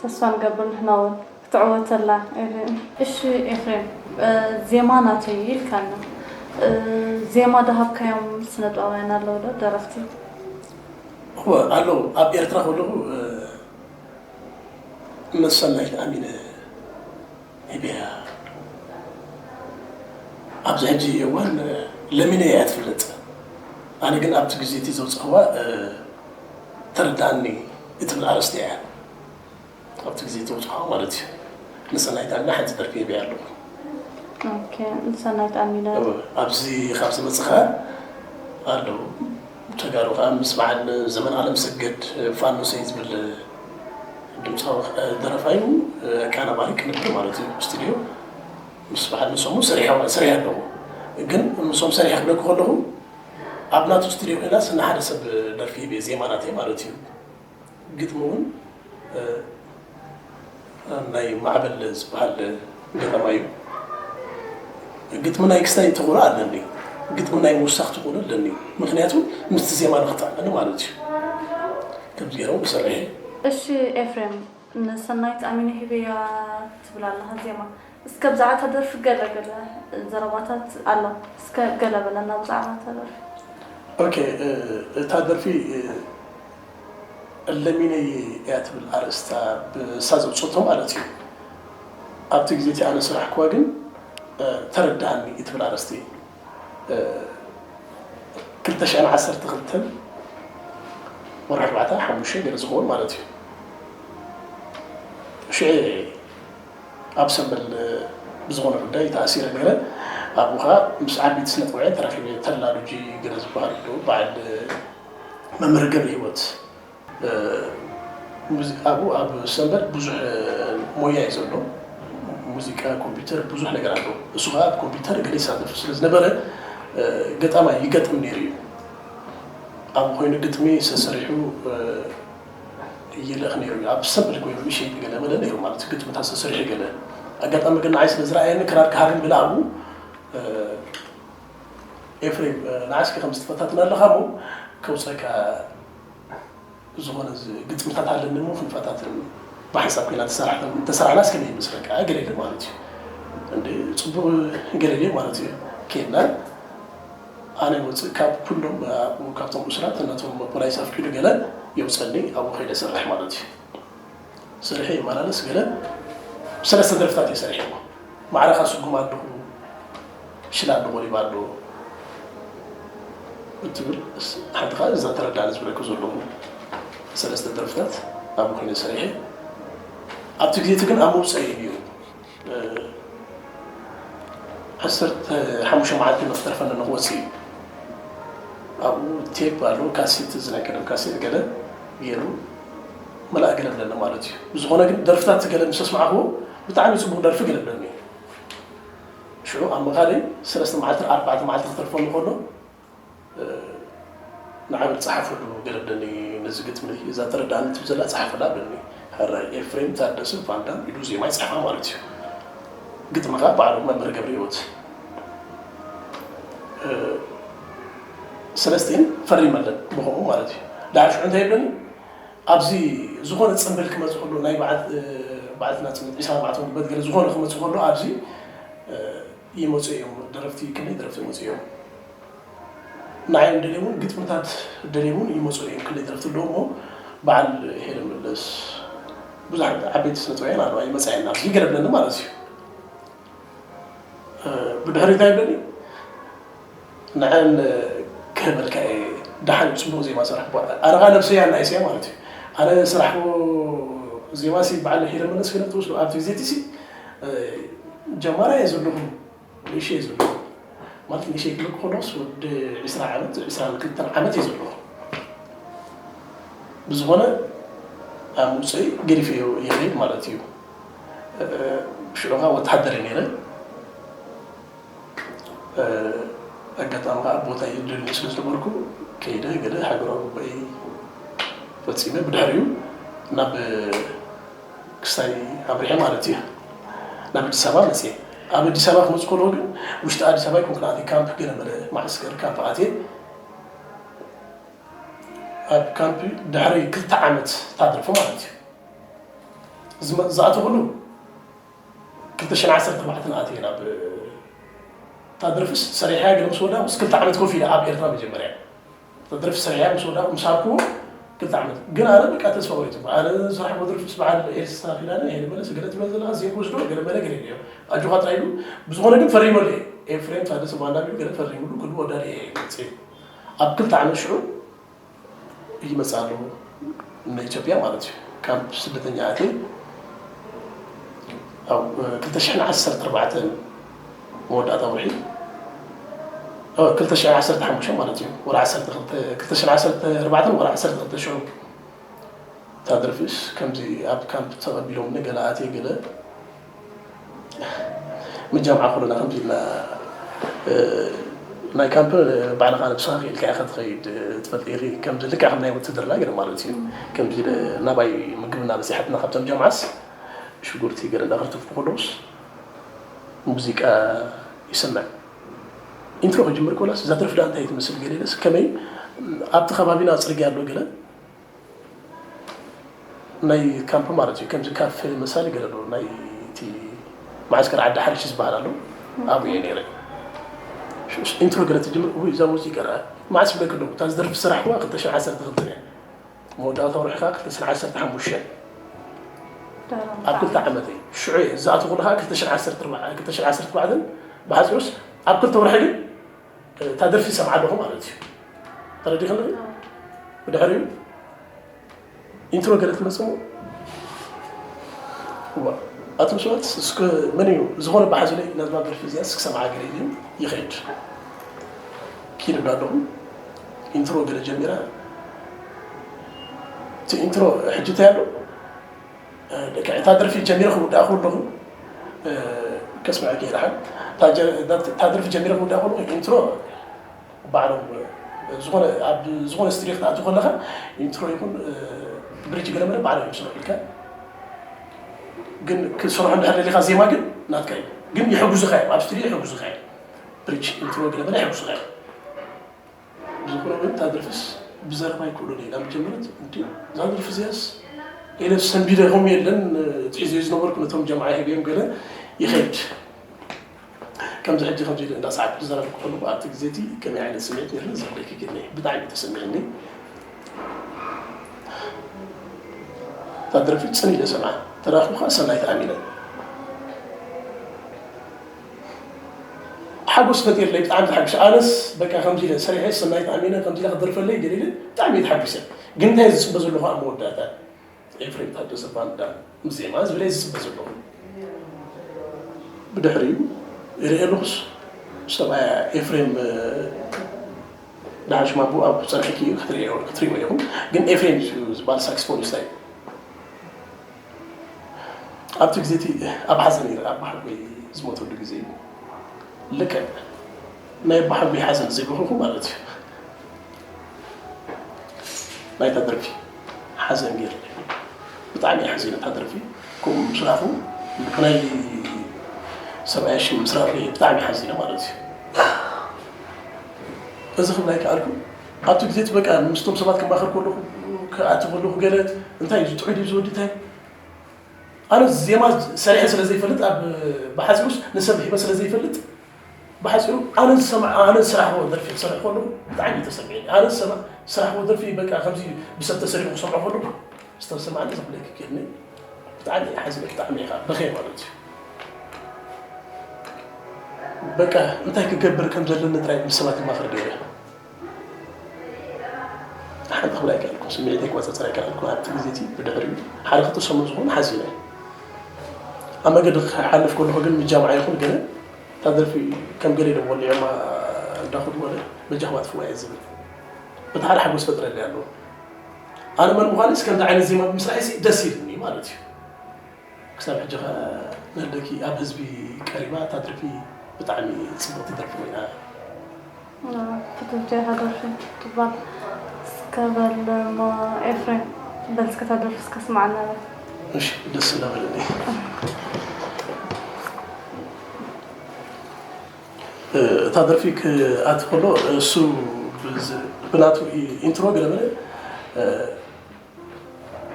ተስፋ ንገብር ንሕና እውን ክትዕወተላ። እሺ ኤፍሬም፣ ዜማ ናተይ ኢልካና፣ ዜማ ደሃብካዮም ስነጥበባውያን ኣለዉ ዶ ደረፍቲ? እወ ኣለዉ። ኣብ ኤርትራ ከለኹ መሰናይት ኣሚነ ሂበያ። ኣብዚ ሕጂ እዋን ለሚነ እያ ትፍለጥ። ኣነ ግን ኣብቲ ግዜ እቲ ዘውፅእዋ ተረዳኣኒ እትብል ኣርእስቲ እያ። ኣብቲ ግዜ ተውፅሖ ማለት እዩ። ንሰናይት ኣሚነ ሓንቲ ደርፊ ሂበያ ኣለኹ። ኦኬ፣ ንሰናይት ኣሚነ። ኣብዚ ካብ ዝመፅኻ ኣለዉ ተጋሩ ከዓ ምስ በዓል ዘመን ኣለም ሰገድ ፋኖሰይ ዝብል ድምፃዊ ደረፋዩ ኣቀናባሪ ቅንብር ማለት እዩ ስቱዲዮ ምስ በዓል ንሶም ሰሪሐ ኣለኹ። ግን ንሶም ሰሪሐ ክብለኩ ከለኹ ኣብ ናቱ ስቱዲዮ ኮይና ስና ሓደ ሰብ ደርፊ ሂበ ዜማ ናተይ ማለት እዩ። ግጥሚ እውን ናይ ማዕበል ዝበሃል ገጠማ እዩ። ግጥሚ ናይ ክስታይ ተኽእሎ ኣለኒ፣ ግጥሚ ናይ ምውሳኽ ተኽእሎ ኣለኒ። ምክንያቱ ምስቲ ዜማ ንክጥዕመኒ ማለት እዩ። ከምዚ ገይረ እውን ክሰርሕ እየ። እሺ ኤፍሬም፣ ንሰናይት ኣሚነ ሂበያ ትብል ኣለኻ ዜማ። እስከ ብዛዕባ እታ ደርፊ ገለ ገለ ዘረባታት ኣሎ። እስከ ገለ በለና ብዛዕባ እታ ደርፊ። ኦኬ፣ እታ ደርፊ ለሚነይ እያ ትብል ኣርእስታ ብሳ ዘውፅእቶ ማለት እዩ። ኣብቲ ግዜ እቲ ኣነ ስራሕክዋ ግን ተረዳኣኒ እትብል ኣርእስቲ ክልተ ሽሕን ዓሰርተ ክልተን ወርሒ ኣርባዕተ ሓሙሽተ ገለ ዝኸውን ማለት እዩ። ሽዑ ኣብ ሰንበል ብዝኾነ ጉዳይ ተኣሲረ ነይረ። ኣብኡ ኸዓ ምስ ዓበይቲ ስነ ጥበባውያን ተራኺበ። ተላ ሉጂ ገለ ዝበሃል ኣሎ፣ በዓል መምህር ገብረ ህይወት ኣብኡ ኣብ ሰንበድ ብዙሕ ሞያ እዩ ዘሎ። ሙዚቃ፣ ኮምፒውተር ብዙሕ ነገር ኣሎ። እሱ ከዓ ኣብ ኮምፒውተር ገለ ይሳተፍ ስለ ዝነበረ ገጣማይ ይገጥም ነይሩ እዩ። ኣብኡ ኮይኑ ግጥሚ ሰሰሪሑ ይልእኽ ነይሩ እዩ። ኣብ ሰንበድ ኮይኑ ይሸይጥ ገለ መለ ነይሩ ማለት ግጥምታት ሰሰሪሑ ገለ ኣጋጣሚ ግን ንዓይ ስለ ዝረኣየኒ ክራር ክሃርም ገለ ኣብኡ ኤፍሬም ንዓስኪ ከም ዝትፈታትን ኣለኻ እሞ ከውፀካ ዝኾነ ግጥምታት ኣለኒ እሞ ክንፈታትን ብሓንሳብ ኮይና ተሰራሕና እስከመይ ይመስለካ ገለ ኢለ ማለት እዩ። እንደ ፅቡቅ ገለ ኢለ ማለት እዩ። ኬድና ኣነ ወፅእ ካብ ኩሎም ካብቶም እሱራት እናቶም ፖላይስ ኣፍቂዱ ገለ የውፀኒ ኣብኡ ከይደ ሰርሕ ማለት እዩ። ስርሐ ይመላለስ ገለ ሰለስተ ደርፍታት እየ ሰሪሐ። ማዕረኻ ስጉም ኣለኹ ሽላ ኣለኹ ሪባ ኣሎ እትብል ሓንቲ ከዓ እዛ ተረዳኒ ዝብለኩ ዘለኹ ሰለስተ ደርፍታት ኣብ ኮይነ ሰሪሐ። ኣብቲ ግዜ እቲ ግን ኣብ መውፀኢ እዩ። ዓሰርተ ሓሙሽተ መዓልቲ መክተርፈ ንክወፅእ እዩ። ኣብኡ ቴፕ ኣሎ፣ ካሴት፣ እዚ ናይ ቀደም ካሴት ገለ ገይሩ መላእ ገለ ብለኒ ማለት እዩ። ብዝኾነ ግን ደርፍታት ገለ ምስ ኣስማዕክዎ ብጣዕሚ ፅቡቕ ደርፊ ገለ ብለኒ። ሽዑ ኣብ ምኻደይ ሰለስተ መዓልቲ ኣርባዕተ መዓልቲ ክተርፈኒ ከሎ ንዓበል ጸሓፈሉ ገለ ብለኒ ነዚ ግጥሚ እዛ ተረዳእኒ ትብል ዘላ ጸሓፈላ ብለኒ። ሕራይ ኤፍሬም ታደሰ ቫንዳም ኢሉ ዜማ ይጽሕፋ ማለት እዩ። ግጥሚ ከኣ ባዕሉ መምህር ገብረህይወት ሰለስቲኤን ፈሪመለን ብኸምኡ ማለት እዩ። ድሓር ሽዑ እንታይ ይብለኒ ኣብዚ ዝኾነ ጽምብል ክመጽእ ከሎ ናይ በዓል በዓልትና ጽምብል ዒስራ ኣርባዕተ ወንበር ገለ ዝኾነ ክመጽእ ከሎ ኣብዚ ይመጹ እዮም ደረፍቲ ክንደይ ደረፍቲ ይመጹ እዮም። ንዓይ ደልየ እውን ግጥምታት ደልየ እውን ይመፁ እዮም። ክንደይ ደረፍቲ ኣለዉ እሞ በዓል ሄለን መለስ ብዙሓት ዓበይቲ ስነ ጥበባውያን ኣለዋ ይመፃ የና ኣብዚ ገለ ብለኒ ማለት እዩ። ብድሕሪ እንታይ ይብለኒ ንዐን ክህበልካ እየ ደሓን እዩ ፅቡቅ ዜማ ሰራሕ ኣረኻ ነብሰያ እናይሰያ ማለት እዩ። ኣነ ስራሕ ዜማ ሲ በዓል ሄለን መለስ ክነ ትወስዶ ኣብቲ ግዜ እቲ ሲ ጀማራ እየ ዘለኹ ንእሽተይ ዘለኹ ማለት ንእሽተይ ክብል ከለኹስ ወዲ ዒስራ ዓመት ዒስራን ክልተን ዓመት እየ ዘለኹ። ብዝኾነ ኣብ ውፅኢ ገዲፈዮ ይኸይድ ማለት እዩ። ሽዑ ከዓ ወተሃደር እየ ነይረ። ኣጋጣሚ ከዓ ቦታ ይደልኒ ስለ ዝነበርኩ ከይደ ገለ ሃገራዊ ጉባኤ ፈፂመ ብድሕሪኡ ናብ ክስታይ ኣብሪሐ ማለት እዩ። ናብ ኣዲስ ኣበባ መፅየ። ኣብ ኣዲስ ኣበባ ክመፅ ከለኹ ግን ውሽጢ ኣዲስ ኣበባ ይኮንኩ ኣትየ። ካምፕ ገለ መለ ማዕስከር ካምፕ ኣትየ። ኣብ ካምፕ ድሕሪ ክልተ ዓመት ታደርፉ ማለት እዩ። ዝኣተኹሉ ክልተ ሽሕን ዓሰርተ ኣርባዕተን ኣትየ ናብ ታደርፍስ ሰሪሐ ገለ ምስ ወዳ ምስ ክልተ ዓመት ኮፍ ኢለ ኣብ ኤርትራ መጀመርያ ታደርፍ ሰሪሐ ምስ ወዳ ምስ ሃብኩዎ ክልተ ዓመት ግን ኣነ በቃ ተስፋ ወሪቱ ኣነ ዝሰርሐ መድርፍ ምስ በዓል ኤልሳ ፊላነ ይሄ መለስ ገለ ትብለ ዘለካ ዘይኮ ዝዶ ገለ መለ ገለ ኢዮ ኣጆኻ ጥራይ ኢሉ ብዝኾነ ግን ፈሪመሉ እየ ኤፍሬም ታደሰ ባንዳ ቢሉ ገለ ፈሪሙሉ ክሉ ወዳድ እየ መፅእ ኣብ ክልተ ዓመት ሽዑ ይመፅእ ኣለኹ ንኢትዮጵያ ማለት እዩ። ካብ ስደተኛ ኣትየ ኣብ ክልተ ሽሕን ዓሰርተ ኣርባዕተን መወዳእታ ወርሒ ክልተ ሽሕን ዓሰርተ ሓሙሽተ ማለት እዩ። ወርሒ ዓሰርተ ክልተ ክልተ ሽሕን ዓሰርተ ኣርባዕተን ወርሒ ዓሰርተ ክልተ ሽዑ እታ ደርፊስ ከምዚ ኣብ ካምፕ ተቐቢሎም ገለ ኣትየ ገለ ምጃምዓ ከለና ከምዚ ኢልና ናይ ካምፕ ባዕልኻ ነብስኻ ክኢልካ ኢኻ ትኸይድ ትፈልጥ ኢኺ ከምዚ ልክዕ ከም ናይ ውትድርና ገለ ማለት እዩ ከምዚ ናባይ ምግብና በፂሓትና ካብቶም ጃምዓስ ሽጉርቲ ገለ እንዳኸርተፍኩ ከለውስ ሙዚቃ ይሰምዕ ኢንትሮ ክጅምር ከላስ እዛ ደርፊ ዳ እንታይ ትመስል ገለ ኢለስ ከመይ ኣብቲ ከባቢና ፅርግያ ኣሎ ገለ ናይ ካምፕ ማለት እዩ ከምዚ ካፌ መሳሊ ገለ ዶ ናይ እቲ ማዓስከር ዓዲ ሓርሽ ዝበሃል ኣሎ ኣብኡ እየ ነይረ ኢንትሮ ገለ ትጅምር ወይ እዛ ሙዚቃ ዳ ማዓስ ይብለክ ዶ እታ ዝደርፊ ስራሕ ዋ ክልተ ሽሕን ዓሰርተ ክልተን እያ መወዳእታ ወርሒ ከዓ ክልተ ሽሕን ዓሰርተ ሓሙሽተ ኣብ ክልተ ዓመተይ ሽዑ እየ ዝኣተኹሉ ከዓ ክልተ ሽሕን ዓሰርተ ኣርባዕተን ብሓፂሩስ ኣብ ክልተ ወርሒ ግን እታ ደርፊ ይሰምዓ ኣለኹ ማለት እዩ። ተረዲኽኒ? ብድሕሪኡ ኢንትሮ ገለ ትመፅእ እሞ እዋ፣ ኣቶም ሰባት እስከ መን እዩ ዝኾነ በሓዙለይ ናዝማ ደርፊ እዚኣ እስኪ ሰምዓ ገለ ኢሉ ይኸይድ። ኪድ እንዳ ኣለኹ ኢንትሮ ገለ ጀሚራ እቲ ኢንትሮ ሕጂ እንታይ ኣሎ? እታ ደርፊ ጀሚረ ክውዳእ ከለኹ ከስምዐ ገይርሓን እታ ደርፊ ጀሚረ ክውዳእ ከለኹ ኢንትሮ ባዕሎም ዝኾነ ኣብ ዝኾነ ስትሪ ክትኣቱ ከለኻ ኢንትሮ ይኹን ብሪጅ ገለመለ ባዕሎም እዮም ስርሑልካ ግን ክሰርሖ እንድሕር ደሊኻ ዜማ ግን ናትካ እዩ ግን ይሕጉዝኻ እዮም ኣብ ስትሪ ይሕጉዝኻ እዮም ብሪጅ ኢንትሮ ገለመለ ይሕጉዝኻ እዮም ብዝኾነ ግን እታ ደርፍስ ብዘረባ ኣይክእሉን እየ ናብ ጀመረት እንዲ እዛ ደርፊ እዚያስ ኢለ ሰንቢደ ከም የለን ትሒዘ ዝነበርኩ ነቶም ጀምዓ ሂበዮም ገለ ይኸይድ ከምዚ ሕጂ ከምዚ ኢለ እንዳሰዓት ብዘረብ ክኾኑ ኣብቲ ግዜ እቲ ከመይ ዓይነት ስምዒት ነይርኒ ዘብለኪ ግን ብጣዕሚ ተሰሚዕኒ እታ ደርፊ ፅን ኢለ ሰምዓ ተራኽቡ ከዓ ሰናይ ተኣሚነ ሓጎስ ፈጢርለይ ብጣዕሚ ተሓጉሰ ኣነስ በቃ ከምዚ ኢለ ሰሪሐ ሰናይ ተኣሚነ ከምዚ ኢለ ክደርፈለይ ገለ ኢለ ብጣዕሚ ተሓጉሰ ግን እንታይ ዝፅበ ዘለኹ ኣብ መወዳእታ ኤፍሬም ታደሰ ባንዳ ምስ ዜማ ዝብለይ ዝፅበ ዘለኹ ብድሕሪኡ ይርኢ ኣለኹስ ሰብኣያ ኤፍሬም ደሓን ሽማቡ ኣብ ፀንሕኪ ክትሪእዎ ኢኹም ግን ኤፍሬም ዝበሃል ሳክስፎኒስታ እዩ ኣብቲ ግዜ እቲ ኣብ ሓዘን ነይረ ኣቦሓጎይ ዝሞተሉ ግዜ እዩ ልክዕ ናይ ኣቦሓጎይ ሓዘን ዘይበኸኹ ማለት እዩ ናይታ ደርፊ ሓዘን ገይረ ብጣዕሚ ሓዚነ እታ ደርፊ ከምኡ ምስራፉ ብናይ ሰብኣያ ሽም ምስራፍ ብጣዕሚ ሓዚነ ማለት እዩ እዚ ክብላ ኣይከኣልኩ ኣብቲ ግዜ እቲ በቃ ምስቶም ሰባት ክማኸር ከለኹ ክኣቲ ከለኹ ገለ እንታይ እዩ ጥዑይ ድዩ ዝወዲ እንታይ ኣነ ዜማ ሰሪሐ ስለ ዘይፈልጥ ኣብ ብሓፂሩስ ንሰብ ሂበ ስለ ዘይፈልጥ ብሓፂሩ ኣነ ዝሰምዕ ኣነ ዝሰራሕዎ ደርፊ ክሰርሕ ከለኹ ብጣዕሚ እዩ ተሰሚዕኒ ኣነ ዝሰምዕ ዝሰራሕዎ ደርፊ በቃ ከምዚ ብሰብ ተሰሪሑ ክሰምዖ ከለኹ ዝተሰማዕኒ ዘብለኪ ክእልኒ ብጣዕሚ እየ ሓዚነ ብጣዕሚ ኢኻ በኸየ ማለት እዩ በቃ እንታይ ክገብር ከም ዘለኒ ጥራይ ምስ ሰባት ይማኸር ገይረ ሓንቲ ክብል ኣይከኣልኩን ስምዒተይ ክቆፃፀር ኣይከኣልኩን ኣብቲ ግዜ እቲ ብድሕሪኡ ሓደ ክልተ ሰሙን ዝኾነ ሓዚነ ኣብ መገዲ ክሓልፍ ከለኹ ግን ምጃምዓ ይኹን ገለ እታ ደርፊ ከም ገለ ኢሎም ወሊዖማ እንዳኹድ ወለ በጃኹም ኣጥፍዋ እየ ዝብል በቲ ሓደ ሓጎስ ፈጥረለይ ኣለዎ ኣነ መን ምዃንስ ከምዚ ዓይነት ዜማ ብምስራሕሲ ደስ ኢሉኒ ማለት እዩ። ክሳብ ሕጂ ኸ ንህለኪ ኣብ ህዝቢ ቀሪባ እታ ደርፊ ብጣዕሚ ጽብቕቲ ደርፊ ኮይና። ክትብቲ እታ ደርፊ ትባል እስከ በል እሞ ኤፍሬም በል እስከ እታ ደርፊ እስከ ስማዓና በል። እሺ ደስ እናበለኒ። እታ ደርፊ ክኣቲ ከሎ እሱ ብዝ- ብናቱ ኢ- ኢንትሮ ገለመለ እ፣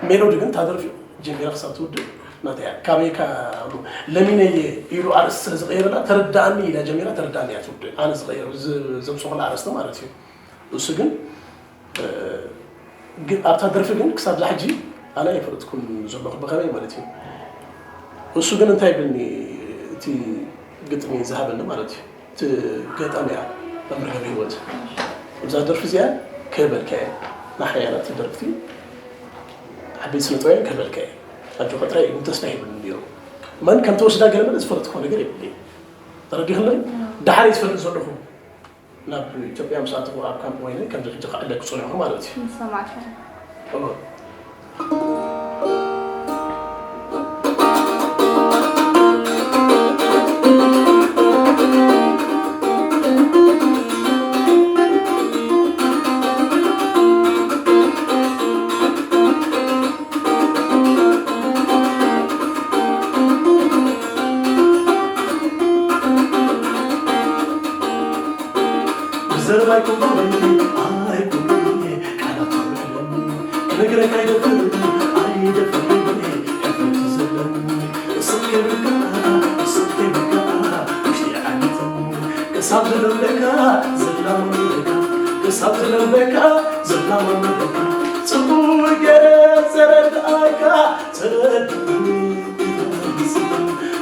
ሜሎዲ ግን እታ ደርፊ ጀሚራ ክሳብ ትውድእ ናተይ እያ። ካበይ ካ ለሚነየ ኢሉ ኣርእስቲ ስለ ዝቐየረላ ተረዳኣኒ ኢላ ጀሚራ ተረዳኣኒ እያ ትውድእ። ኣነ ዝቐየሩ ዝ- ዘምፅኹላ ኣርእስቲ ማለት እዩ። እሱ ግን እ፣ ግን ኣብታ ደርፊ ግን ክሳብ ዛ ሕጂ ኣነ ኣይፈለጥኩን ዘለኹ ብኸመይ ማለት እዩ። እሱ ግን እንታይ ይብልኒ እቲ ግጥሚ ዝሃበኒ ማለት እዩ። እቲ ገጣሚ እያ መምህር ገብረሂወት እዛ ደርፊ እዚኣ ከበልካ እየ ንሓያላት ደርፍቲ ዓበይቲ ስነ ጥበባውያን ከበልካ እየ ኣጆኻ ጥራይ ኢሉ ተስፋ ይህብኒ ነይሩ። መን ከም ተወስዳ ገለ መለ ዝፈለጥኩ ነገር የብለይ ተረዲኽለይ። ዳሓር ዝፈልጥ ዘለኹ ናብ ኢትዮጵያ ምስ ኣተኹ ኣብ ካምፕ ኮይነ ከምዚ ሕጂ ክዕለ ክጸንሑ ማለት እዩ። ምስ ሰማዕካ። እወ። ብዘረባ ኣይኮንኩን ኣይኮንኩን ቃላት ኣውዕለን ክነግረካ ኣይደፍር ኣይደፍር ሕፍረት ዘለኒ እስኽ ከይብልካ እስኽ ከይብልካ ውሽጢ ዓጊተን ክሳብ ዝለምደካ ዝላመደካ ክሳብ ዝለምደካ ዝላመደካ ጽቡቅ ገይረ ዘረድኣካ ተረድኣኒ ኢኻ ንስኻ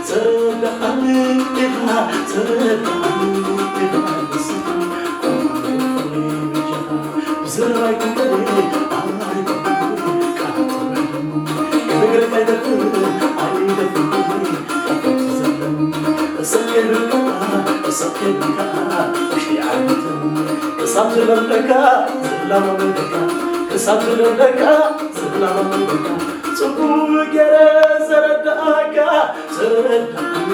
ተረድኣኒ ኢኻ ተረድኣኒ ኢኻ ንስኻ ብዘረባ ኣይኮንኩን ኣይኮንኩን ቃላት ኣውዕለን ክነግረካ ኣይደፍር ኣይደፍር ሕፍረት ዘለኒ እስኽ ከይብልካ እስኽ ከይብልካ ውሽጢ ዓጊተን ክሳብ ዝለምደካ ዝላመደካ ክሳብ ዝለምደካ ዝላመደካ ጽቡቅ ገይረ ዘረድኣካ ተረድኣኒ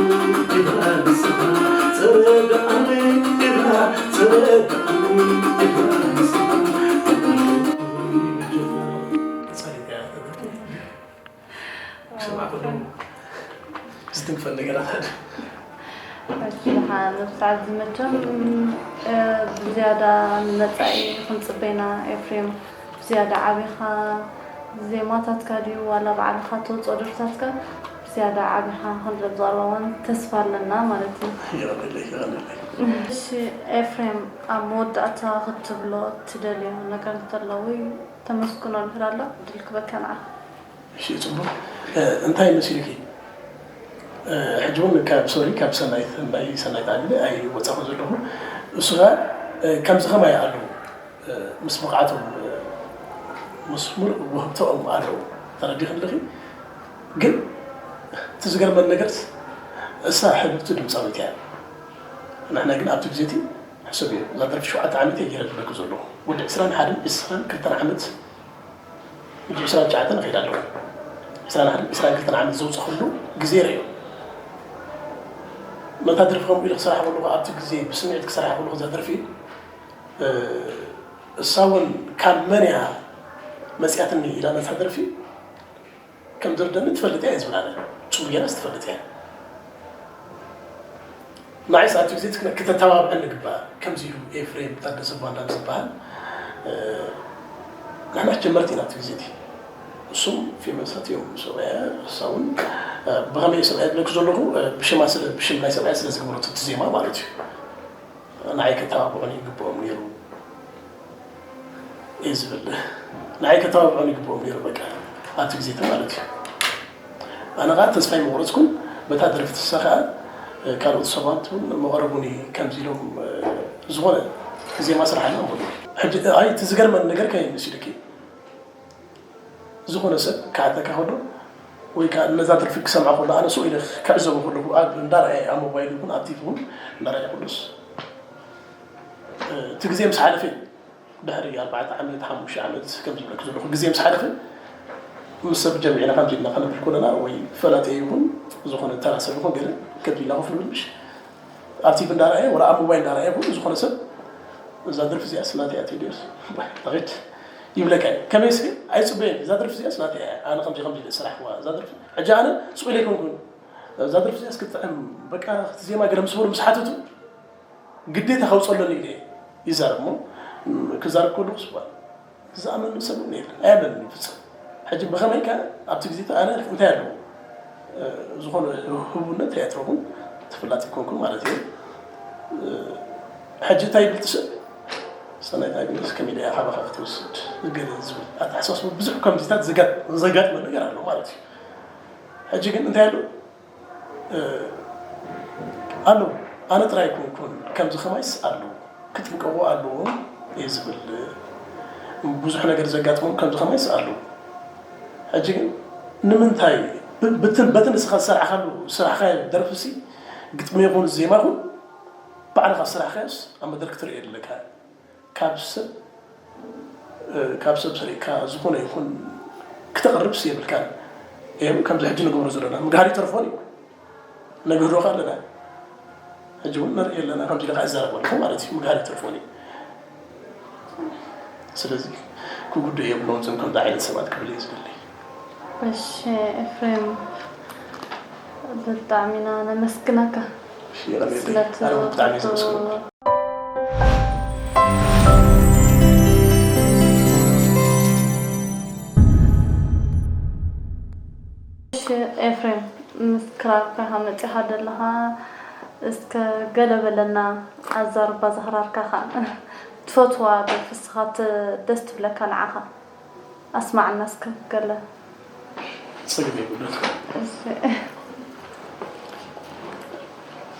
ኢኻ ንስኻ ተረድኣኒ ኢኻ ተረድኣኒ ኢኻ ንስኻ ክሰማዕ ከለኹ ዝትንክፈኒ ነገራት ኣሎ። ንብስዓት ዝመቸም ብዝያዳ ንመፃኢ ክንፅበ ኢና ኤፍሬም ብዝያዳ ዓቢኻ ዜማታትካ ድዩ ዋላ ባዕልኻ ተውፅኦ ደርፍታትካ ብዝያዳ ዓቢኻ ክንርኢ ብዝቐረባ እዋን ተስፋ ኣለና ማለት እዩ። የቐንየለይ የቐንየለይ። እሺ ኤፍሬም ኣብ መወዳእታ ክትብሎ ትደልዮ ነገር እንተሎ ወይ ተመስግኖ ነገር ኣሎ ዕድል ክበካ ንዓኻ። እሺ ጽቡቕ እንታይ መሲልኪ ሕጂ እውን ካብ ሶሪ ካብ ሰናይት ናይ ሰናይት ኣቢለ ኣይወጻኹ ዘለኹ እሱ ኸ ከምዚ ኸማይ ኣለዉ ምስ ብቕዓቶም ምስ ሙሉእ ውህብቶኦም ኣለዉ ተረዲኺ ኣለኺ ግን እቲ ዝገርመኒ ነገር እሳ ሕብብቲ ድምፃዊት እያ ንሕና ግን ኣብቲ ግዜ እቲ ሕሰብዮ እዛ ደርፊ ሸውዓተ ዓመት እየ ገይረ ዝብለኪ ዘለኹ ወዲ ዕስራን ሓደን ዕስራን ክልተን ዓመት ሕጂ ዕስራን ትሽዓተን እኸይድ ኣለኹ። ዕስራን ሓደን ዕስራን ክልተን ዓመት ዘውፀኹሉ ግዜ ርእዮ። ነታ ደርፊ ከምኡ ኢለ ክሰርሓ ከለኹ ኣብቲ ግዜ ብስምዒት ክሰርሓ ከለኹ እዛ ደርፊ እሳ እውን ካብ መን እያ መፅያትኒ ኢላ ነታ ደርፊ ከም ዝርደኒ ትፈልጥ እያ እየ ዝብል ኣነ። ፅቡቅ ጌራስ ትፈልጥ እያ። ንዓይስ ኣብቲ ግዜ ክትተባብዐኒ ግባእ ከምዚ ኢሉ ኤፍሬም ታደሰ ጓንዳ ምስ ዝበሃል ንሕና ጀመርቲ ኢና ኣብቲ ግዜ እቲ እሱም ፌመሳት እዮም ሰብኣያ እሳ እውን ብኸመይ ሰብኣያ ዝብለኪ ዘለኹ ብሽማ ስለ ብሽም ናይ ሰብኣያ ስለ ዝገበረቶ እቲ ዜማ ማለት እዩ ንዓይ ከተባብዑኒ ይግብኦም ነይሩ እየ ዝብል ንዓይ ከተባብዑኒ ይግብኦም ነይሩ በቃ ኣብቲ ግዜ እቲ ማለት እዩ ኣነ ከዓ ተስፋ ኣይመቁረፅኩን በታ ደርፊ ትሳ ከዓ ካልኦት ሰባት እውን መቐረቡኒ ከምዚ ኢሎም ዝኾነ ዜማ ስራሕ ኢና ንብሉ ሕጂ ኣይ እቲ ዝገርመኒ ነገር ከመይ መሲልኪ ዝኾነ ሰብ ክሓተካ ከሎ ወይ ከዓ ነዛ ደርፊ ክሰምዓ ከሎ ኣነ ስቕ ኢለ ክዕዘቦ ከለኹ ኣብ እንዳረኣየ ኣብ ሞባይል ይኹን ኣብ ቲቪ እውን እንዳረኣየ ከሎስ እቲ ግዜ ምስ ሓለፈ እዩ ድሕሪ ኣርባዕተ ዓመት፣ ሓሙሽተ ዓመት ከም ዝብለኩ ዘለኹ ግዜ ምስ ሓለፈ፣ ምስ ሰብ ጀሚዕና ከምዚ ኢልና ከነብል ከለና፣ ወይ ፈላጠ ይኹን ዝኾነ ተራ ሰብ ይኹን ገለ ከምዚ ኢልና ኮፍ ንብል ምሽ ኣብ ቲቪ እንዳረኣየ ወላ ኣብ ሞባይል እንዳረኣየ እውን ዝኾነ ሰብ እዛ ደርፊ እዚኣስ ናተይ እያ ቴድሮስ፣ ዋ፣ ተኺድ ይብለካ እዩ። ከመይሲ ኣይጽበየን፣ እዛ ደርፊ እዚኣስ ናተይ እያ፣ ኣነ ከምዚ ከምዚ ኢለ ዝሰራሕክዋ እዛ ደርፊ። ሕጂ ኣነ ስቕ ኢለ ኣይኮንኩን፣ እዛ ደርፊ እዚኣስ ክትጥዕም፣ በቃ እቲ ዜማ ገለ ምስ በሉ ምስ ሓተቱ፣ ግዴታ ከውፅእ ኣለኒ ኢለ ይዛረብ እሞ፣ ም፣ ክዛረብ ከለኹ ስዋ ዝኣመኒ ሰብ እውን የለን፣ ኣየመንን እዩ ፍጹም። ሕጂ ብኸመይ ከ ኣብቲ ግዜ እቲ ኣነ እንታይ ኣለዎ? እ፣ ዝኾነ ህቡብነት ኣይትረኹን፣ ተፈላጢ ኣይኮንኩን ማለት እዩ። እ፣ ሕጂ እንታይ ይብል እቲ ሰብ? ሰናይት ኣግነስ ከመይ ኢላ እያ ካባኻ ክትወስድ? ገለ ዝብል ኣተሓሳስባ ብዙሕ ከምዚታት ዘጋ-፣ ዘጋጥመ ነገር ኣሎ ማለት እዩ። ሕጂ ግን እንታይ ኣሎ? እ፣ ኣሎ። ኣነ ጥራይ ኣይኮንኩን፣ ከምዚ ከማይስ ኣሎ። ክጥንቀቑ ኣለዎም እየ ዝብል። ብዙሕ ነገር ዘጋጥሞም ከምዚ ከማይስ ኣሎ። ሕጂ ግን ንምንታይ ብ-፣ ብትን-፣ በቲ ንስኻ ዝሰራሕካሉ፣ ዝሰራሕካዮ ደርፊሲ ግጥሚ ይኹን ዜማ ይኹን ባዕልኻ ዝሰራሕካዮስ ኣብ መድረክ ክትርእዮ ኣለካ። ካብ ሰብ፣ እ፣ ካብ ሰብ ሰሪቕካ ዝኾነ ይኹን ክተቕርብስ የብልካን። እዮም ከምዚ ሕጂ ንገብሮ ዘለና። ምግሃር ይተርፎን እዩ። ነግህዶ ኣለና። ሕጂ እውን ንርኢ ኣለና። ከምዚ ኢለ ከዓ ይዛረብ ኣለኹ ማለት እዩ። ምግሃር ይተርፎን እዩ። ስለዚ ክጉድኡ የብሎምን እዞም ከምዚ ዓይነት ሰባት ክብል እየ ዝደሊ። እሺ ኤፍሬም፣ ብጣዕሚ ኢና ነመስግነካ እሺ፣ የቐንየለይ። ስለቲ ኣነ እውን ብጣዕሚ እየ ዘመስግነካ። እሺ ኤፍሬም፣ ምስ ክራርካ ኢኻ መጺኻ ዘለኻ፣ እስከ ገለ በለና፣ ኣዛርባ ዝኽራርካ ኸኣ። ትፈትዋ ደርፊ እስኻ ት-፣ ደስ ትብለካ ንዓኻ? ኣስማዓና እስከ ገለ። ጸገም የብሉን። እሺ።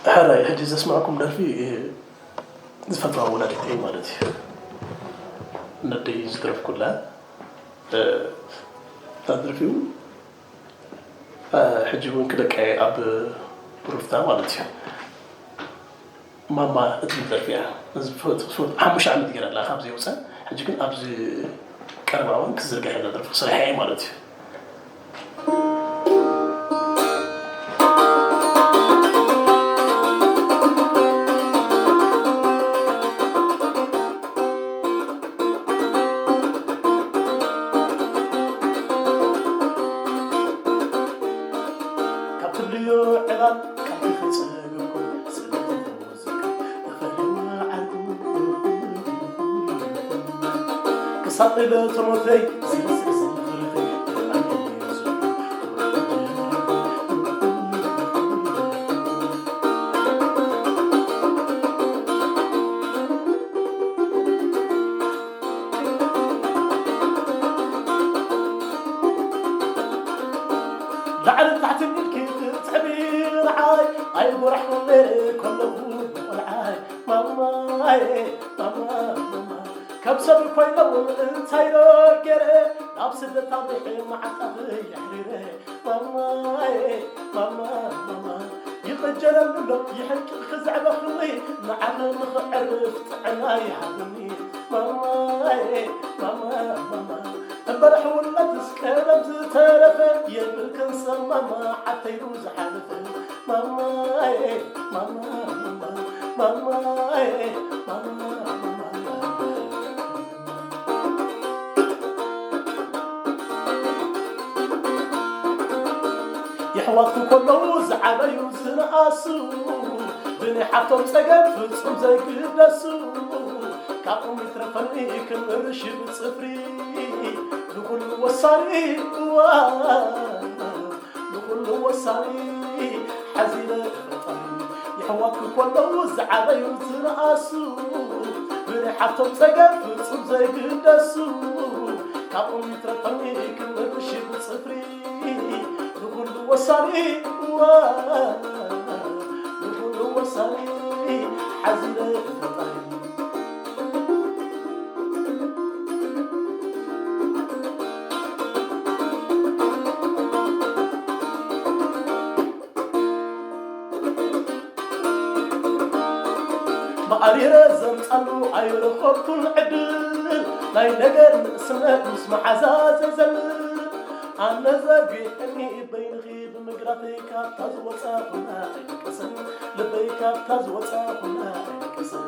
ሕራይ፣ ሕጂ ዘስማዕኩም ደርፊ፣ እ፣ ዝፈትዋ ወላዲተይ ማለት እዩ። ነደይ ዝደረፍኩላ፣ እ፣ እታ ደርፊ እውን፣ እ፣ ሕጂ እውን ክለቃ እየ ኣብ ሩፍታ ማለት እዩ። ማማ እትብል ደርፊ እያ። እዚ ፍት-፣ ፍት-፣ ሓሙሽተ ዓመት ገይራ ኣላ ካብ ዘይወፀ። ሕጂ ግን ኣብዚ ቀረባ እዋን ክዝርጋሕ እያ እዛ ደርፊ፣ ክሰርሓ እየ ማለት እዩ። ካብ ትብልዮ ዕላል ካብ ተፈጸመኩም ስለቲ ተወዘካ ተኸሪማ ዓርኩ ክሳብ ዕለተ ሞተይ ዘይስእ ዝኽርኸይ ላዕልን ታሕትን ኢልኪ ትጽዕቢ ንዓይ ኣይጎራሕኩን ነይረ ከለኹ ብቆልዓይ ማማይ ማማ ማማ ካብ ሰብ ኮይነ እውን እንታይ ዶ ገይረ ናብ ስደት ኣምሪሐ መዓንጣኺ የሕሪረ ማማይ ማማ ማማ ይቕጀለሉ ኣሎ ይሕንቅቕ ክዘዕበኽኒ ንዓኺ ንኽዕርፍ ጥዕና ይሃብኒ ማማይ ማማ ማማ እምበር ሕውነትስ ቀደም ዝተረፈ የብልክን ሰብ ማማ ዓተይሉ ዝሓለፈ ማማይ ማማ ማማ ማማይ ማማ ማማ የሕዋትኩ ከለዉ ዝዓበዩ ዝነኣሱ ብናይ ሓፍቶም ጸገም ፍጹም ዘይግደሱ ካብኦም ይትረፈኒ ክምርሽ ብጽፍሪ ንኹሉ ወሳኒ እዋ ንኹሉ ወሳኒ ሓዚነ ፈጣሪ የሕዋትኩ ከለዉ ዝዓበዩ ዝነኣሱ ብናይ ሓፍቶም ጸገም ፍጹም ዘይግደሱ ካብኦም ይትረፈኒ ክምርሽ ብጽፍሪ ንኹሉ ወሳኒ እዋ ንኹሉ ወሳኒ ሓዚነ ፈጣሪ መቓሪረ ዘምጻሉ ኣይረኸብኩን ዕድል ናይ ነገር ንእስነት ምስ መሓዛ ዘዘልል ኣነ ዘጒሕኒ በይንኺ ብምግራተይ ካብታ ዝወፃኹና ኣይንቀስን ልበይ ካብታ ዝወፃኹና ኣይንቀስን።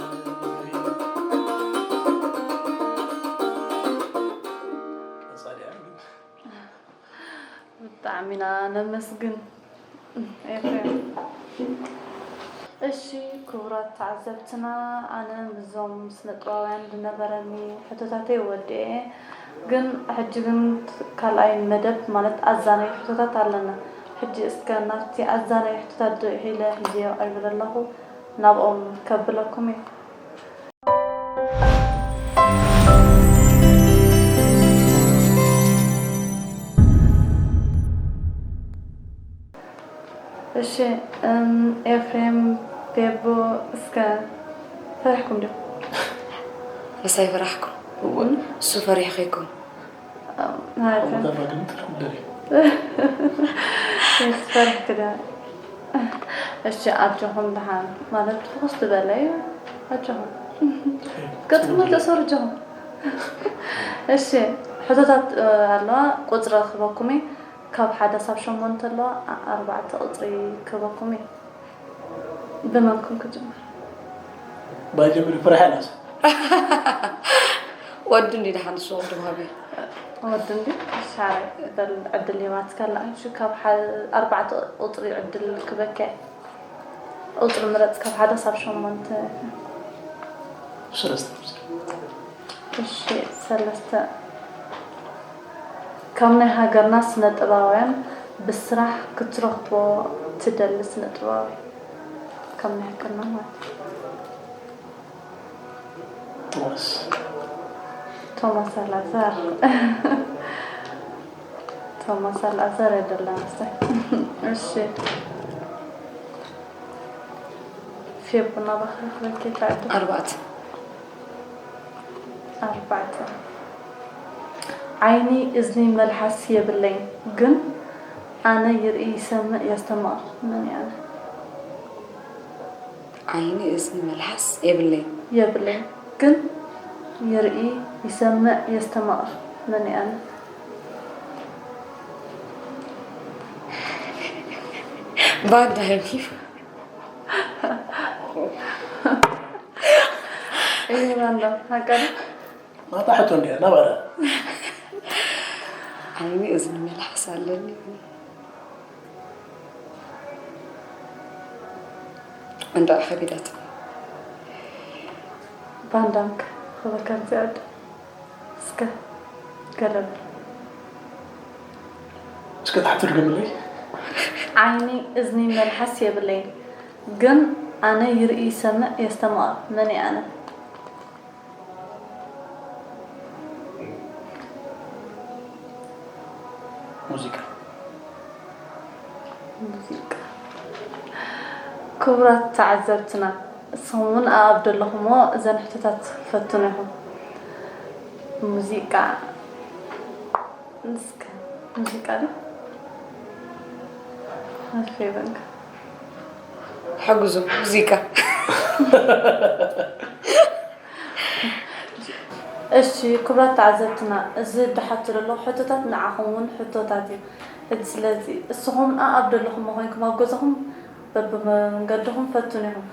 ብጣዕሚ ኢና ነመስግን ኤፍሬም። እሺ ክቡራት ተዓዘብትና፣ ኣነ ምስዞም ስነጥበባውያን ዝነበረኒ ሕቶታተይ ወዲኤ፣ ግን ሕጂ ግን ካልኣይ መደብ ማለት ኣዛናይ ሕቶታት ኣለና። ሕጂ እስከ ናብቲ ኣዛናይ ሕቶታት ዶ ኢለ ሒዘዮ ቀሪበ ዘለኹ፣ ናብኦም ከብለኩም እየ። እሺ እም፣ ኤፍሬም ቤቦ እስከ ፈሪሕኩም ዲኹም? ምሳይ ፈራሕኩም እሱ ፈሪሕኺኩም ማለት ፈሪሕክ ዶ? እሺ ኣጆኹም ደሓን ማለት ፍኹስ ዝበለ እዩ። ኣጆኹም ገጽኩም ተሰርጆኹም። እሺ ሕቶታት ኣለዋ ቁጽሪ ክበኩም እዩ ካብ ሓደ ሳብ ሸሞንተ ኣለዋ ኣርባዕተ ቁጽሪ ክበኩም እዩ። ብመንኩም ክጅምር? ባጀምሪ ፍርሒ ኣላስ ወዲ እንዲ ደሓን ንሱ ወዲ ወሃቢ ወዲ እንዲ ሻረ በል ዕድል ሂባትካ ኣላ። እሺ ካብ ሓ- ኣርባዕተ ቁፅሪ ዕድል ክበከ ቁፅሪ ምረፅ ካብ ሓደ ሳብ ሸሞንተ ሰለስተ እሺ ሰለስተ ካብ ናይ ሃገርና ስነ ጥበባውያን ብስራሕ ክትረኽቦ ትደሊ ስነ ጥበባዊ ካብ ናይ ሃገርና ማለት እዩ። ቶማስ ቶማስ ኣልኣዛር ቶማስ ኣልኣዛር የደላ መስተ እሺ ፌቡና ባኽሪ ክበኬ ታዕዱ ኣርባዕተ ኣርባዕተ ዓይኒ እዝኒ መልሓስ የብለይን ግን ኣነ ይርኢ ይሰምዕ የስተማቕር መን እየ ኣነ ዓይኒ እዝኒ መልሓስ የብለይን የብለይን ግን ይርኢ ይሰምዕ የስተማቕር መን እየ ኣነ ባንዳ ሀይሚ እየ ባንዳ ሃቃ ድዩ ናታ ሕቶ እንዲያ ናባራ ዓይኒ እዝኒ መልሓስ ኣለኒ እንዳ ከቢዳት ባንዳንክ ክበከም ዝዕድ እስከ ገለብ እስከ ታሕቲ ድገምለይ ዓይኒ እዝኒ መልሓስ የብለይን ግን ኣነ ይርኢ ይሰምዕ የስተማቕር መን እየ ኣነ ሙዚቃ ሙዚቃ ክቡራት ተዓዘብትና እስኹም እውን ኣኣብ ደለኹምዎ እዘን ሕቶታት ፈትኑ ኢኹም ሙዚቃ እስከ ሙዚቃ ዶ ኣፌበንካ ሕግዙ ሙዚቃ እሺ ክቡራት ተዓዘብትና እዚ ድሓቱ ዘሎ ሕቶታት ንዓኹም እውን ሕቶታት እዩ ሕጂ ስለዚ እስኹም ኣኣብ ደለኹም ኮይንኩም ኣብ ገዛኹም በብመንገድኹም ፈትኑ ኢኹም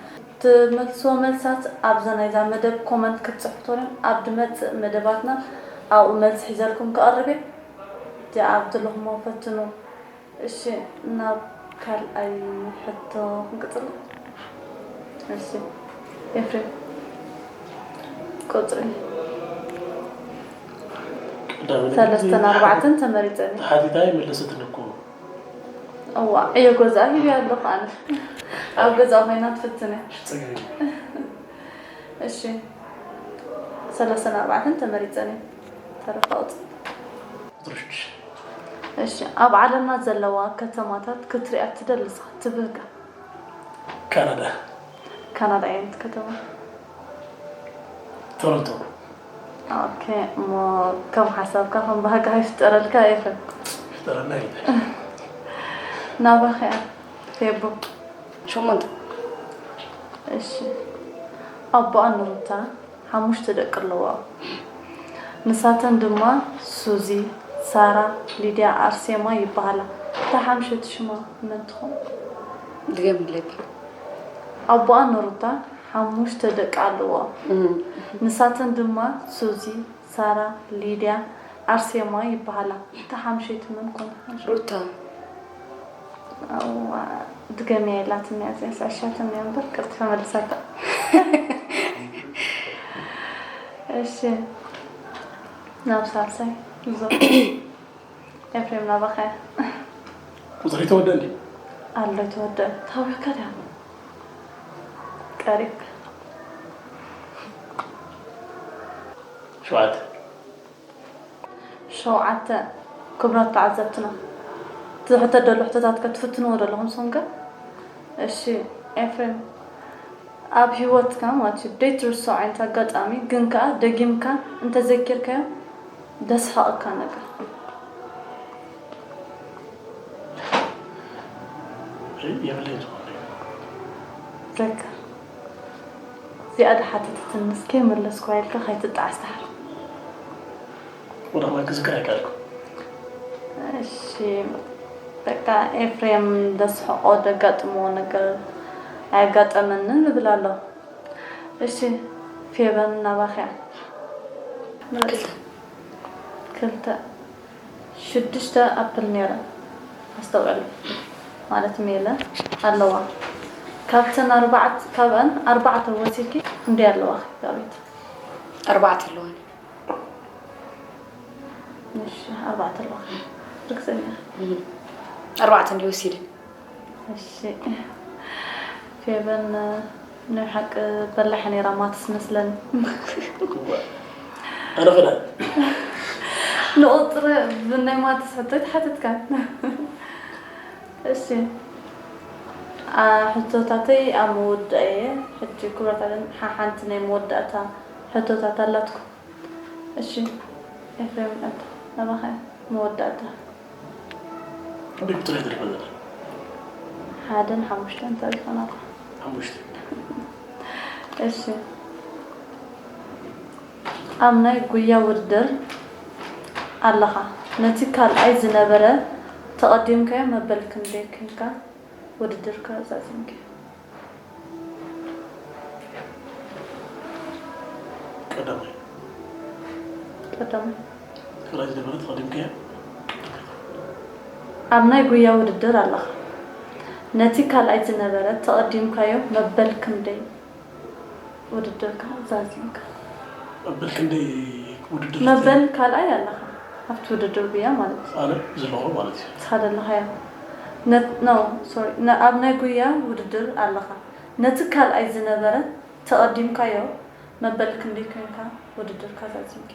ትመልስዎ መልስታት ኣብዛ ናይዛ መደብ ኮመንት ክትፅሕፉ ትኽእሉ ኢኹም ኣብ ድመፅእ መደባትና ኣብኡ መልሲ ሒዘልኩም ክቐርብ እየ እዚኣ ኣብ ዘለኹምዎ ፈትኑ እሺ ናብ ካልኣይ ሕቶ ክንቅፅል እሺ ኤፍሬም ቁፅሪ ሰለስተን ኣርባዕተን ተመሪፀኒ ተሓቲታ ይመለሰትኒ እኮ እዋ ዕዮ ገዛ ሂብ ኣለኹ ኣነ ኣብ ገዛ ኮይና ትፍትን እያ ፀገም እሺ ሰለስተን ኣርባዕተን ተመሪፀኒ ተረፋ ቁፅሪ ቁፅሪ ሽዱሽተ እሺ ኣብ ዓለምና ዘለዋ ከተማታት ክትሪኣ ትደልስ ትብህጋ ካናዳ ካናዳ ኣየንት ከተማ ቶሮንቶ ኦኬ እሞ ከም ሓሳብካ ከም ባህጋ ይፍጠረልካ ይኽእል ፍጠረና ይበል ናባኸ እያ ፌቡ ሸሞንተ እሺ ኣቦኣ ንሩታ ሓሙሽተ ደቂ ኣለዋ ንሳተን ድማ ሱዚ፣ ሳራ፣ ሊድያ፣ ኣርሴማ ይበሃላ። እታ ሓምሸይቲ ሽማ መን ትኾን? ድገምለይ። ኣቦኣ ንሩታ ሓሙሽተ ደቂ ኣለዎ። ንሳተን ድማ ሱዚ፣ ሳራ፣ ሊድያ፣ ኣርሴማ ይበሃላ። እታ ሓምሸይቲ መን ኮን? ሩታ። ድገምያ ኢላትኒ እያ፣ እዚኣ ስዕሻትኒ እያ እምበር ቀልጢፈ መልሳታ። እሺ፣ ናብ ሳልሳይ እዞ ኤፍሬም ናባኻ እያ። ቁፅሪ ተወደ እንዲ ኣሎ ይተወደ። ታዊካ ድያ ቀሪብካ። ሸውዓተ። ሸውዓተ። ክቡራት ተዓዘብትና፣ ትሕተት ዘሎ ሕቶታት ከ ትፍትንዎ ዶ ኣለኹም ንስኹም ከ? እሺ ኤፍሬም፣ ኣብ ህይወትካ ማለት እዩ ደይትርስዖ ዓይነት ኣጋጣሚ ግን ከኣ ደጊምካ እንተዘኪርካዮ ደስሓቐካ ነገር? የብለይ ዝኾነ ዘካ እዚኣ ዶ ሓተተትንስ ከይመለስኳ ኢልካ ከይትጣዓስ ደሓር። ወደ ክዝክር ኣይከኣልኩ። እሺ በቃ ኤፍሬም ደስሕቆ ደጋጥሞ ነገር ኣያጋጠመንን ንብል ኣሎ። እሺ ፌበን ናባኽያ። ክልተ። ክልተ። ሽዱሽተ ኣፕል ነይረን ኣስተውዕሉ ማለት ሜለ ኣለዋ። ካብተን ኣርባዕት ካብአን ኣርባዕተ ወሲኪ እንዲ ኣለዋ ጋቤት ኣርባዕተ ኣለዋኒ። እሺ ኣርባዕተ ኣለዋ ርክሰኛ ኣርባዕተ እንዲ ወሲደ። እሺ ፌበን ናይ ሓቂ በላሕ ነይራ ማትስ መስለኒ። ኣነ ክዳ ንቁፅሪ ብናይ ማትስ ሕቶ ኣይተሓተትካን። እሺ ኣ- ሕቶታተይ ኣብ መወዳእ እየ። ሕጂ ክብረታለን ሓሓንቲ ናይ መወዳእታ ሕቶታት ኣላትኩም። እሺ ኤፍሬም ቀንታ ናባኻ እያ መወዳእታ። ክንደይ ቁፅሪ እየ ተሪፈ ዘለ? ሓደን ሓሙሽተን ተሪፈናል። ሓሙሽተ። እሺ ኣብ ናይ ጉያ ውድድር ኣለኻ። ነቲ ካልኣይ ዝነበረ ተቐዲምካዮ መበል ክንደይ ኮንካ ውድድርካ ዛዚምካዮ? ቀዳማይ። ቀዳማይ። ካልኣይ ዝነበረ ተቐዲምካዮ? ኣብ ናይ ጉያ ውድድር ኣለኻ። ነቲ ካልኣይ ዝነበረ ተቐዲምካዮ መበል ክንደይ ውድድርካ ዛዚምካ? መበል ክንደይ ውድድር? መበል ካልኣይ ኣለኻ ኣብቲ ውድድር ጉያ ማለት እዩ። ኣነ ዘለኹ ማለት እዩ። ንስኻ ዘለኻዮ ነ- no sorry ነ- ኣብ ናይ ጉያ ውድድር ኣለኻ። ነቲ ካልኣይ ዝነበረ ተቐዲምካዮ መበል ክንደይ ኮንካ ውድድርካ ዛዚምካ?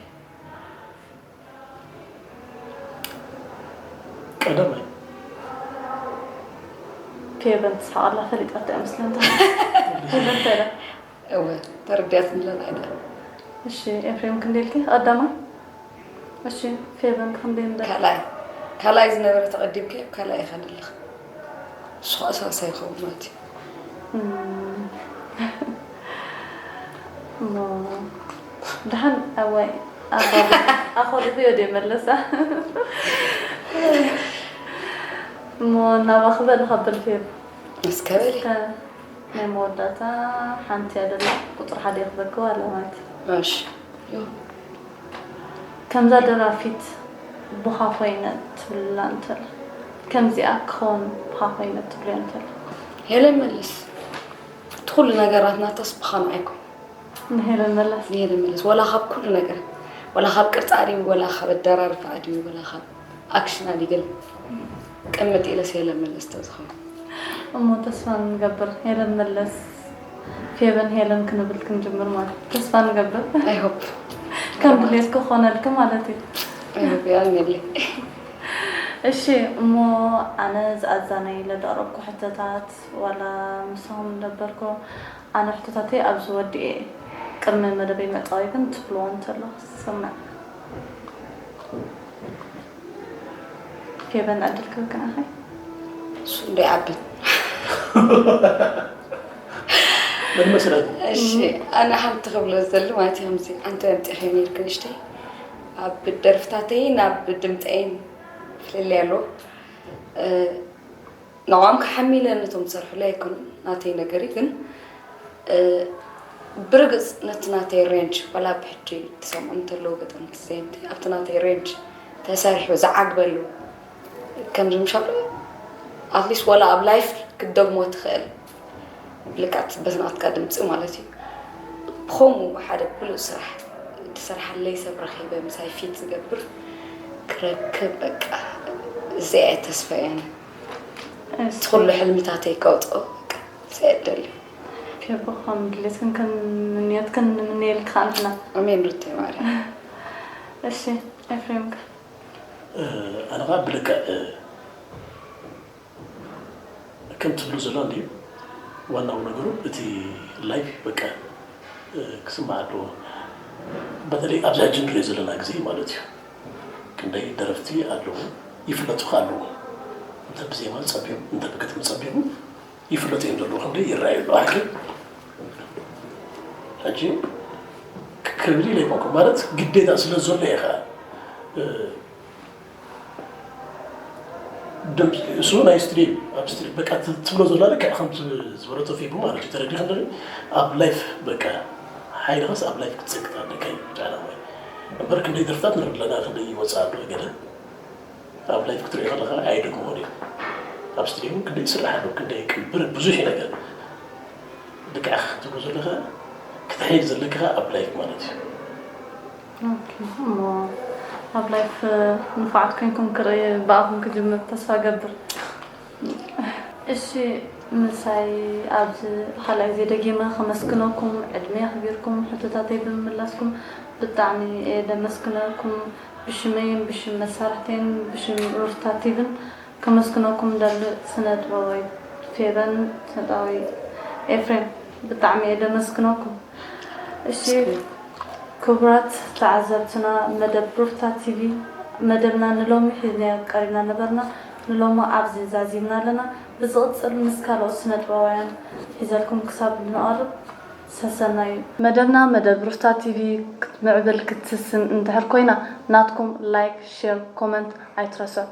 ቀዳማይ። ፌቨን ትስሓቕ ኣላ ፈሊጣቶ እያ መስለኒ። ፌቨን እንታይ ኢላ? እወ ተረዲኣትኒ ኣለና ኢና። እሺ ኤፍሬም ክንደይ ኢልኪ? ቀዳማይ። እሺ ፌቨን ክንደይ እንዳ? ካልኣይ ካልኣይ ዝነበረ ተቐዲምካዮ ካልኣይ ኢኻ ዘለኻ። ንሱ ኸኣ ሳልሳይ ይኸውን ማለት እዩ። እም። እሞ ደሓን ኣዋይ ኣኾሪፍዮ ድየ መለሳ? እሞ ናባኺ በሊ ከብል ፌብ እስከ በሊ። እስከ ናይ መወዳእታ ሓንቲ እያ ደላ ቁፅሪ ሓደ እየ ክበክዋ ኣለ ማለት እዩ። እሺ። ከምዛ ደራፊት ብኻ ኮይነ ትብላ እንተላ ከምዚኣ ክኸውን ብኻ ኮይነ ትብልዮ እንተላ ሄለን መለስ እቲ ኩሉ ነገራት ናታስ ብኻ ንዓይ ኮይኑ ንሄለን መለስ ንሄለን መለስ ወላ ካብ ኩሉ ነገር ወላ ካብ ቅርጻ ድዩ ወላ ካብ ኣደራርፋ ድዩ ወላ ካብ ኣክሽን ኣዲገል ቅምጥ ኢለስ ሄለን መለስ ተዝኸውን እሞ ተስፋ ንገብር ሄለን መለስ ፌቨን ሄለን ክንብል ክንጅምር ማለት ተስፋ ንገብር ኣይ ሆፕ ከም ድሌት ክኾነልክ ማለት እዩ ኣይ ሆፕ ያልሜለይ እሺ እሞ ኣነ ዝኣዛነይ ለዳረኩ ሕቶታት ዋላ ምሳኹም ነበርኩ ኣነ ሕቶታተይ ኣብዚ ወዲኤ ቅድሚ መደበይ መጣዊ ግን ትብልዎ እንተሎ ስምዕ ፌቨን ዕድል ክህብክን ኣኸይ እሱ እንዶ ይዓብን ምን መስረት? እሺ ኣነ ሓንቲ ክብሎ ዝደሊ ማለት እዩ ከምዚ ኣንተ ኣምፂኸ ነርክ ንሽተይ ኣብ ደርፍታተይን ኣብ ድምፀይን ፍልልይ ኣሎ። ንዕኦም ክሓሚ ኢለ ነቶም ዝሰርሑለይ ኣይኮኑን ናተይ ነገር እዩ። ግን ብርግፅ ነቲ ናተይ ሬንጅ፣ ዋላ ብሕጂ ትሰምዖም እንተለዉ ገጠምቲ ዘየምቲ ኣብቲ ናተይ ሬንጅ ተሰሪሑ ዝዓግበሉ ከምዚ ምሻሉ ኣትሊስት ዋላ ኣብ ላይፍ ክትደግሞ ትኽእል። ልክዓት በቲ ናትካ ድምፂ ማለት እዩ። ብኸምኡ ሓደ ብሉፅ ስራሕ ትሰርሓለይ ሰብ ረኺበ ምሳይ ፊት ዝገብር ክረክብ በቃ እዚኣ እየ ተስፋ እያነ። እቲ ኩሉ ሕልምታተይ ከውፅኦ በቃ እዚኣ እደሊ። ፌቦ ከም ድሌትክን ከም ምንዮትክን ንምነየልኪ ከኣ ንሕና። ኣሜን ሩተይ ማርያም። እሺ ኤፍሬም ከ? ኣነ ከዓ ብልክዕ ከም ትብሉ ዘሎ እንድዩ ዋናው ነገሩ እቲ ላይፍ በቃ ክስማዕ ኣለዎ። በተለይ ኣብዚ ሕጂ ንሪኦ ዘለና ግዜ ማለት እዩ። ክንደይ ደረፍቲ ኣለዉ ይፍለጡ ከ ኣለዉ እንተ ብዜማ ጸቢቑ እንተ ብግጥሚ ጸቢቑ ይፍለጡ እዮም ዘለዉ ክንደይ ይረኣዩ ኣለዉ። ሕጂ ሕጂ ክብል ኢለ ኣይኮንኩ ማለት ግዴታ ስለ ዘሎ ኢኻ እሱ ናይ ስትሪም ኣብ ስትሪም በቃ ትብሎ ዘላ ልክዕ ከም ዝበለቶ ፊልም ማለት እዩ ተረዲኻ እንደ ኣብ ላይፍ በቃ ሓይልኻስ ኣብ ላይፍ ክትፀግጥ ኣለካ እዩ ጫላ ወይ እምበር ክንደይ ደርፍታት ንርኢ ኣለና ክንደይ ይወፅእ ኣሎ ገለ ኣብ ላይፍ ክትሪኦ ከለካ ኣይደግምኦን እዩ ኣብ ስትሪም ክንደይ ይስራሕ ኣሎ ክንደይ ቅንብር ብዙሕ እዩ ነገር ልክዕ ክትብሎ ዘለካ ክትሕይል ዘለካ ኣብ ላይፍ ማለት እዩ ኦኬ እሞ ኣብ ላይፍ ንፉዓት ኮይንኩም ክርኢ ብኣኹም ክጅምር ተስፋ ገብር እሺ ምሳይ ኣብዚ ብካልኣይ ግዜ ደጊመ ከመስግነኩም ዕድመ ኣኽቢርኩም ሕቶታተይ ብምምላስኩም ብጣዕሚ እየ ደመስግነኩም ብሽመይን ብሽም መሳርሕተይን ብሽም ሩፍታ ቲቪን ከመስግነኩም ደሊ ስነ ጥበባዊ ፌበን ስነ ጥበባዊ ኤፍሬም ብጣዕሚ እየ ደመስግነኩም እሺ ክቡራት ተዓዘብትና መደብ ሩፍታ ቲቪ መደብና ንሎሚ ሒዝናዮ ቀሪብና ነበርና ንሎሚ ኣብዚ ዛዚምና ኣለና ብዝቕፅል ምስ ካልኦት ስነ ጥበባውያን ሒዘልኩም ክሳብ ንቐርብ ሰሰናዩ መደብና መደብ ሩፍታ ቲቪ ክትምዕብል ክትስስን እንድሕር ኮይና ናትኩም ላይክ ሼር ኮመንት ኣይትረስዑ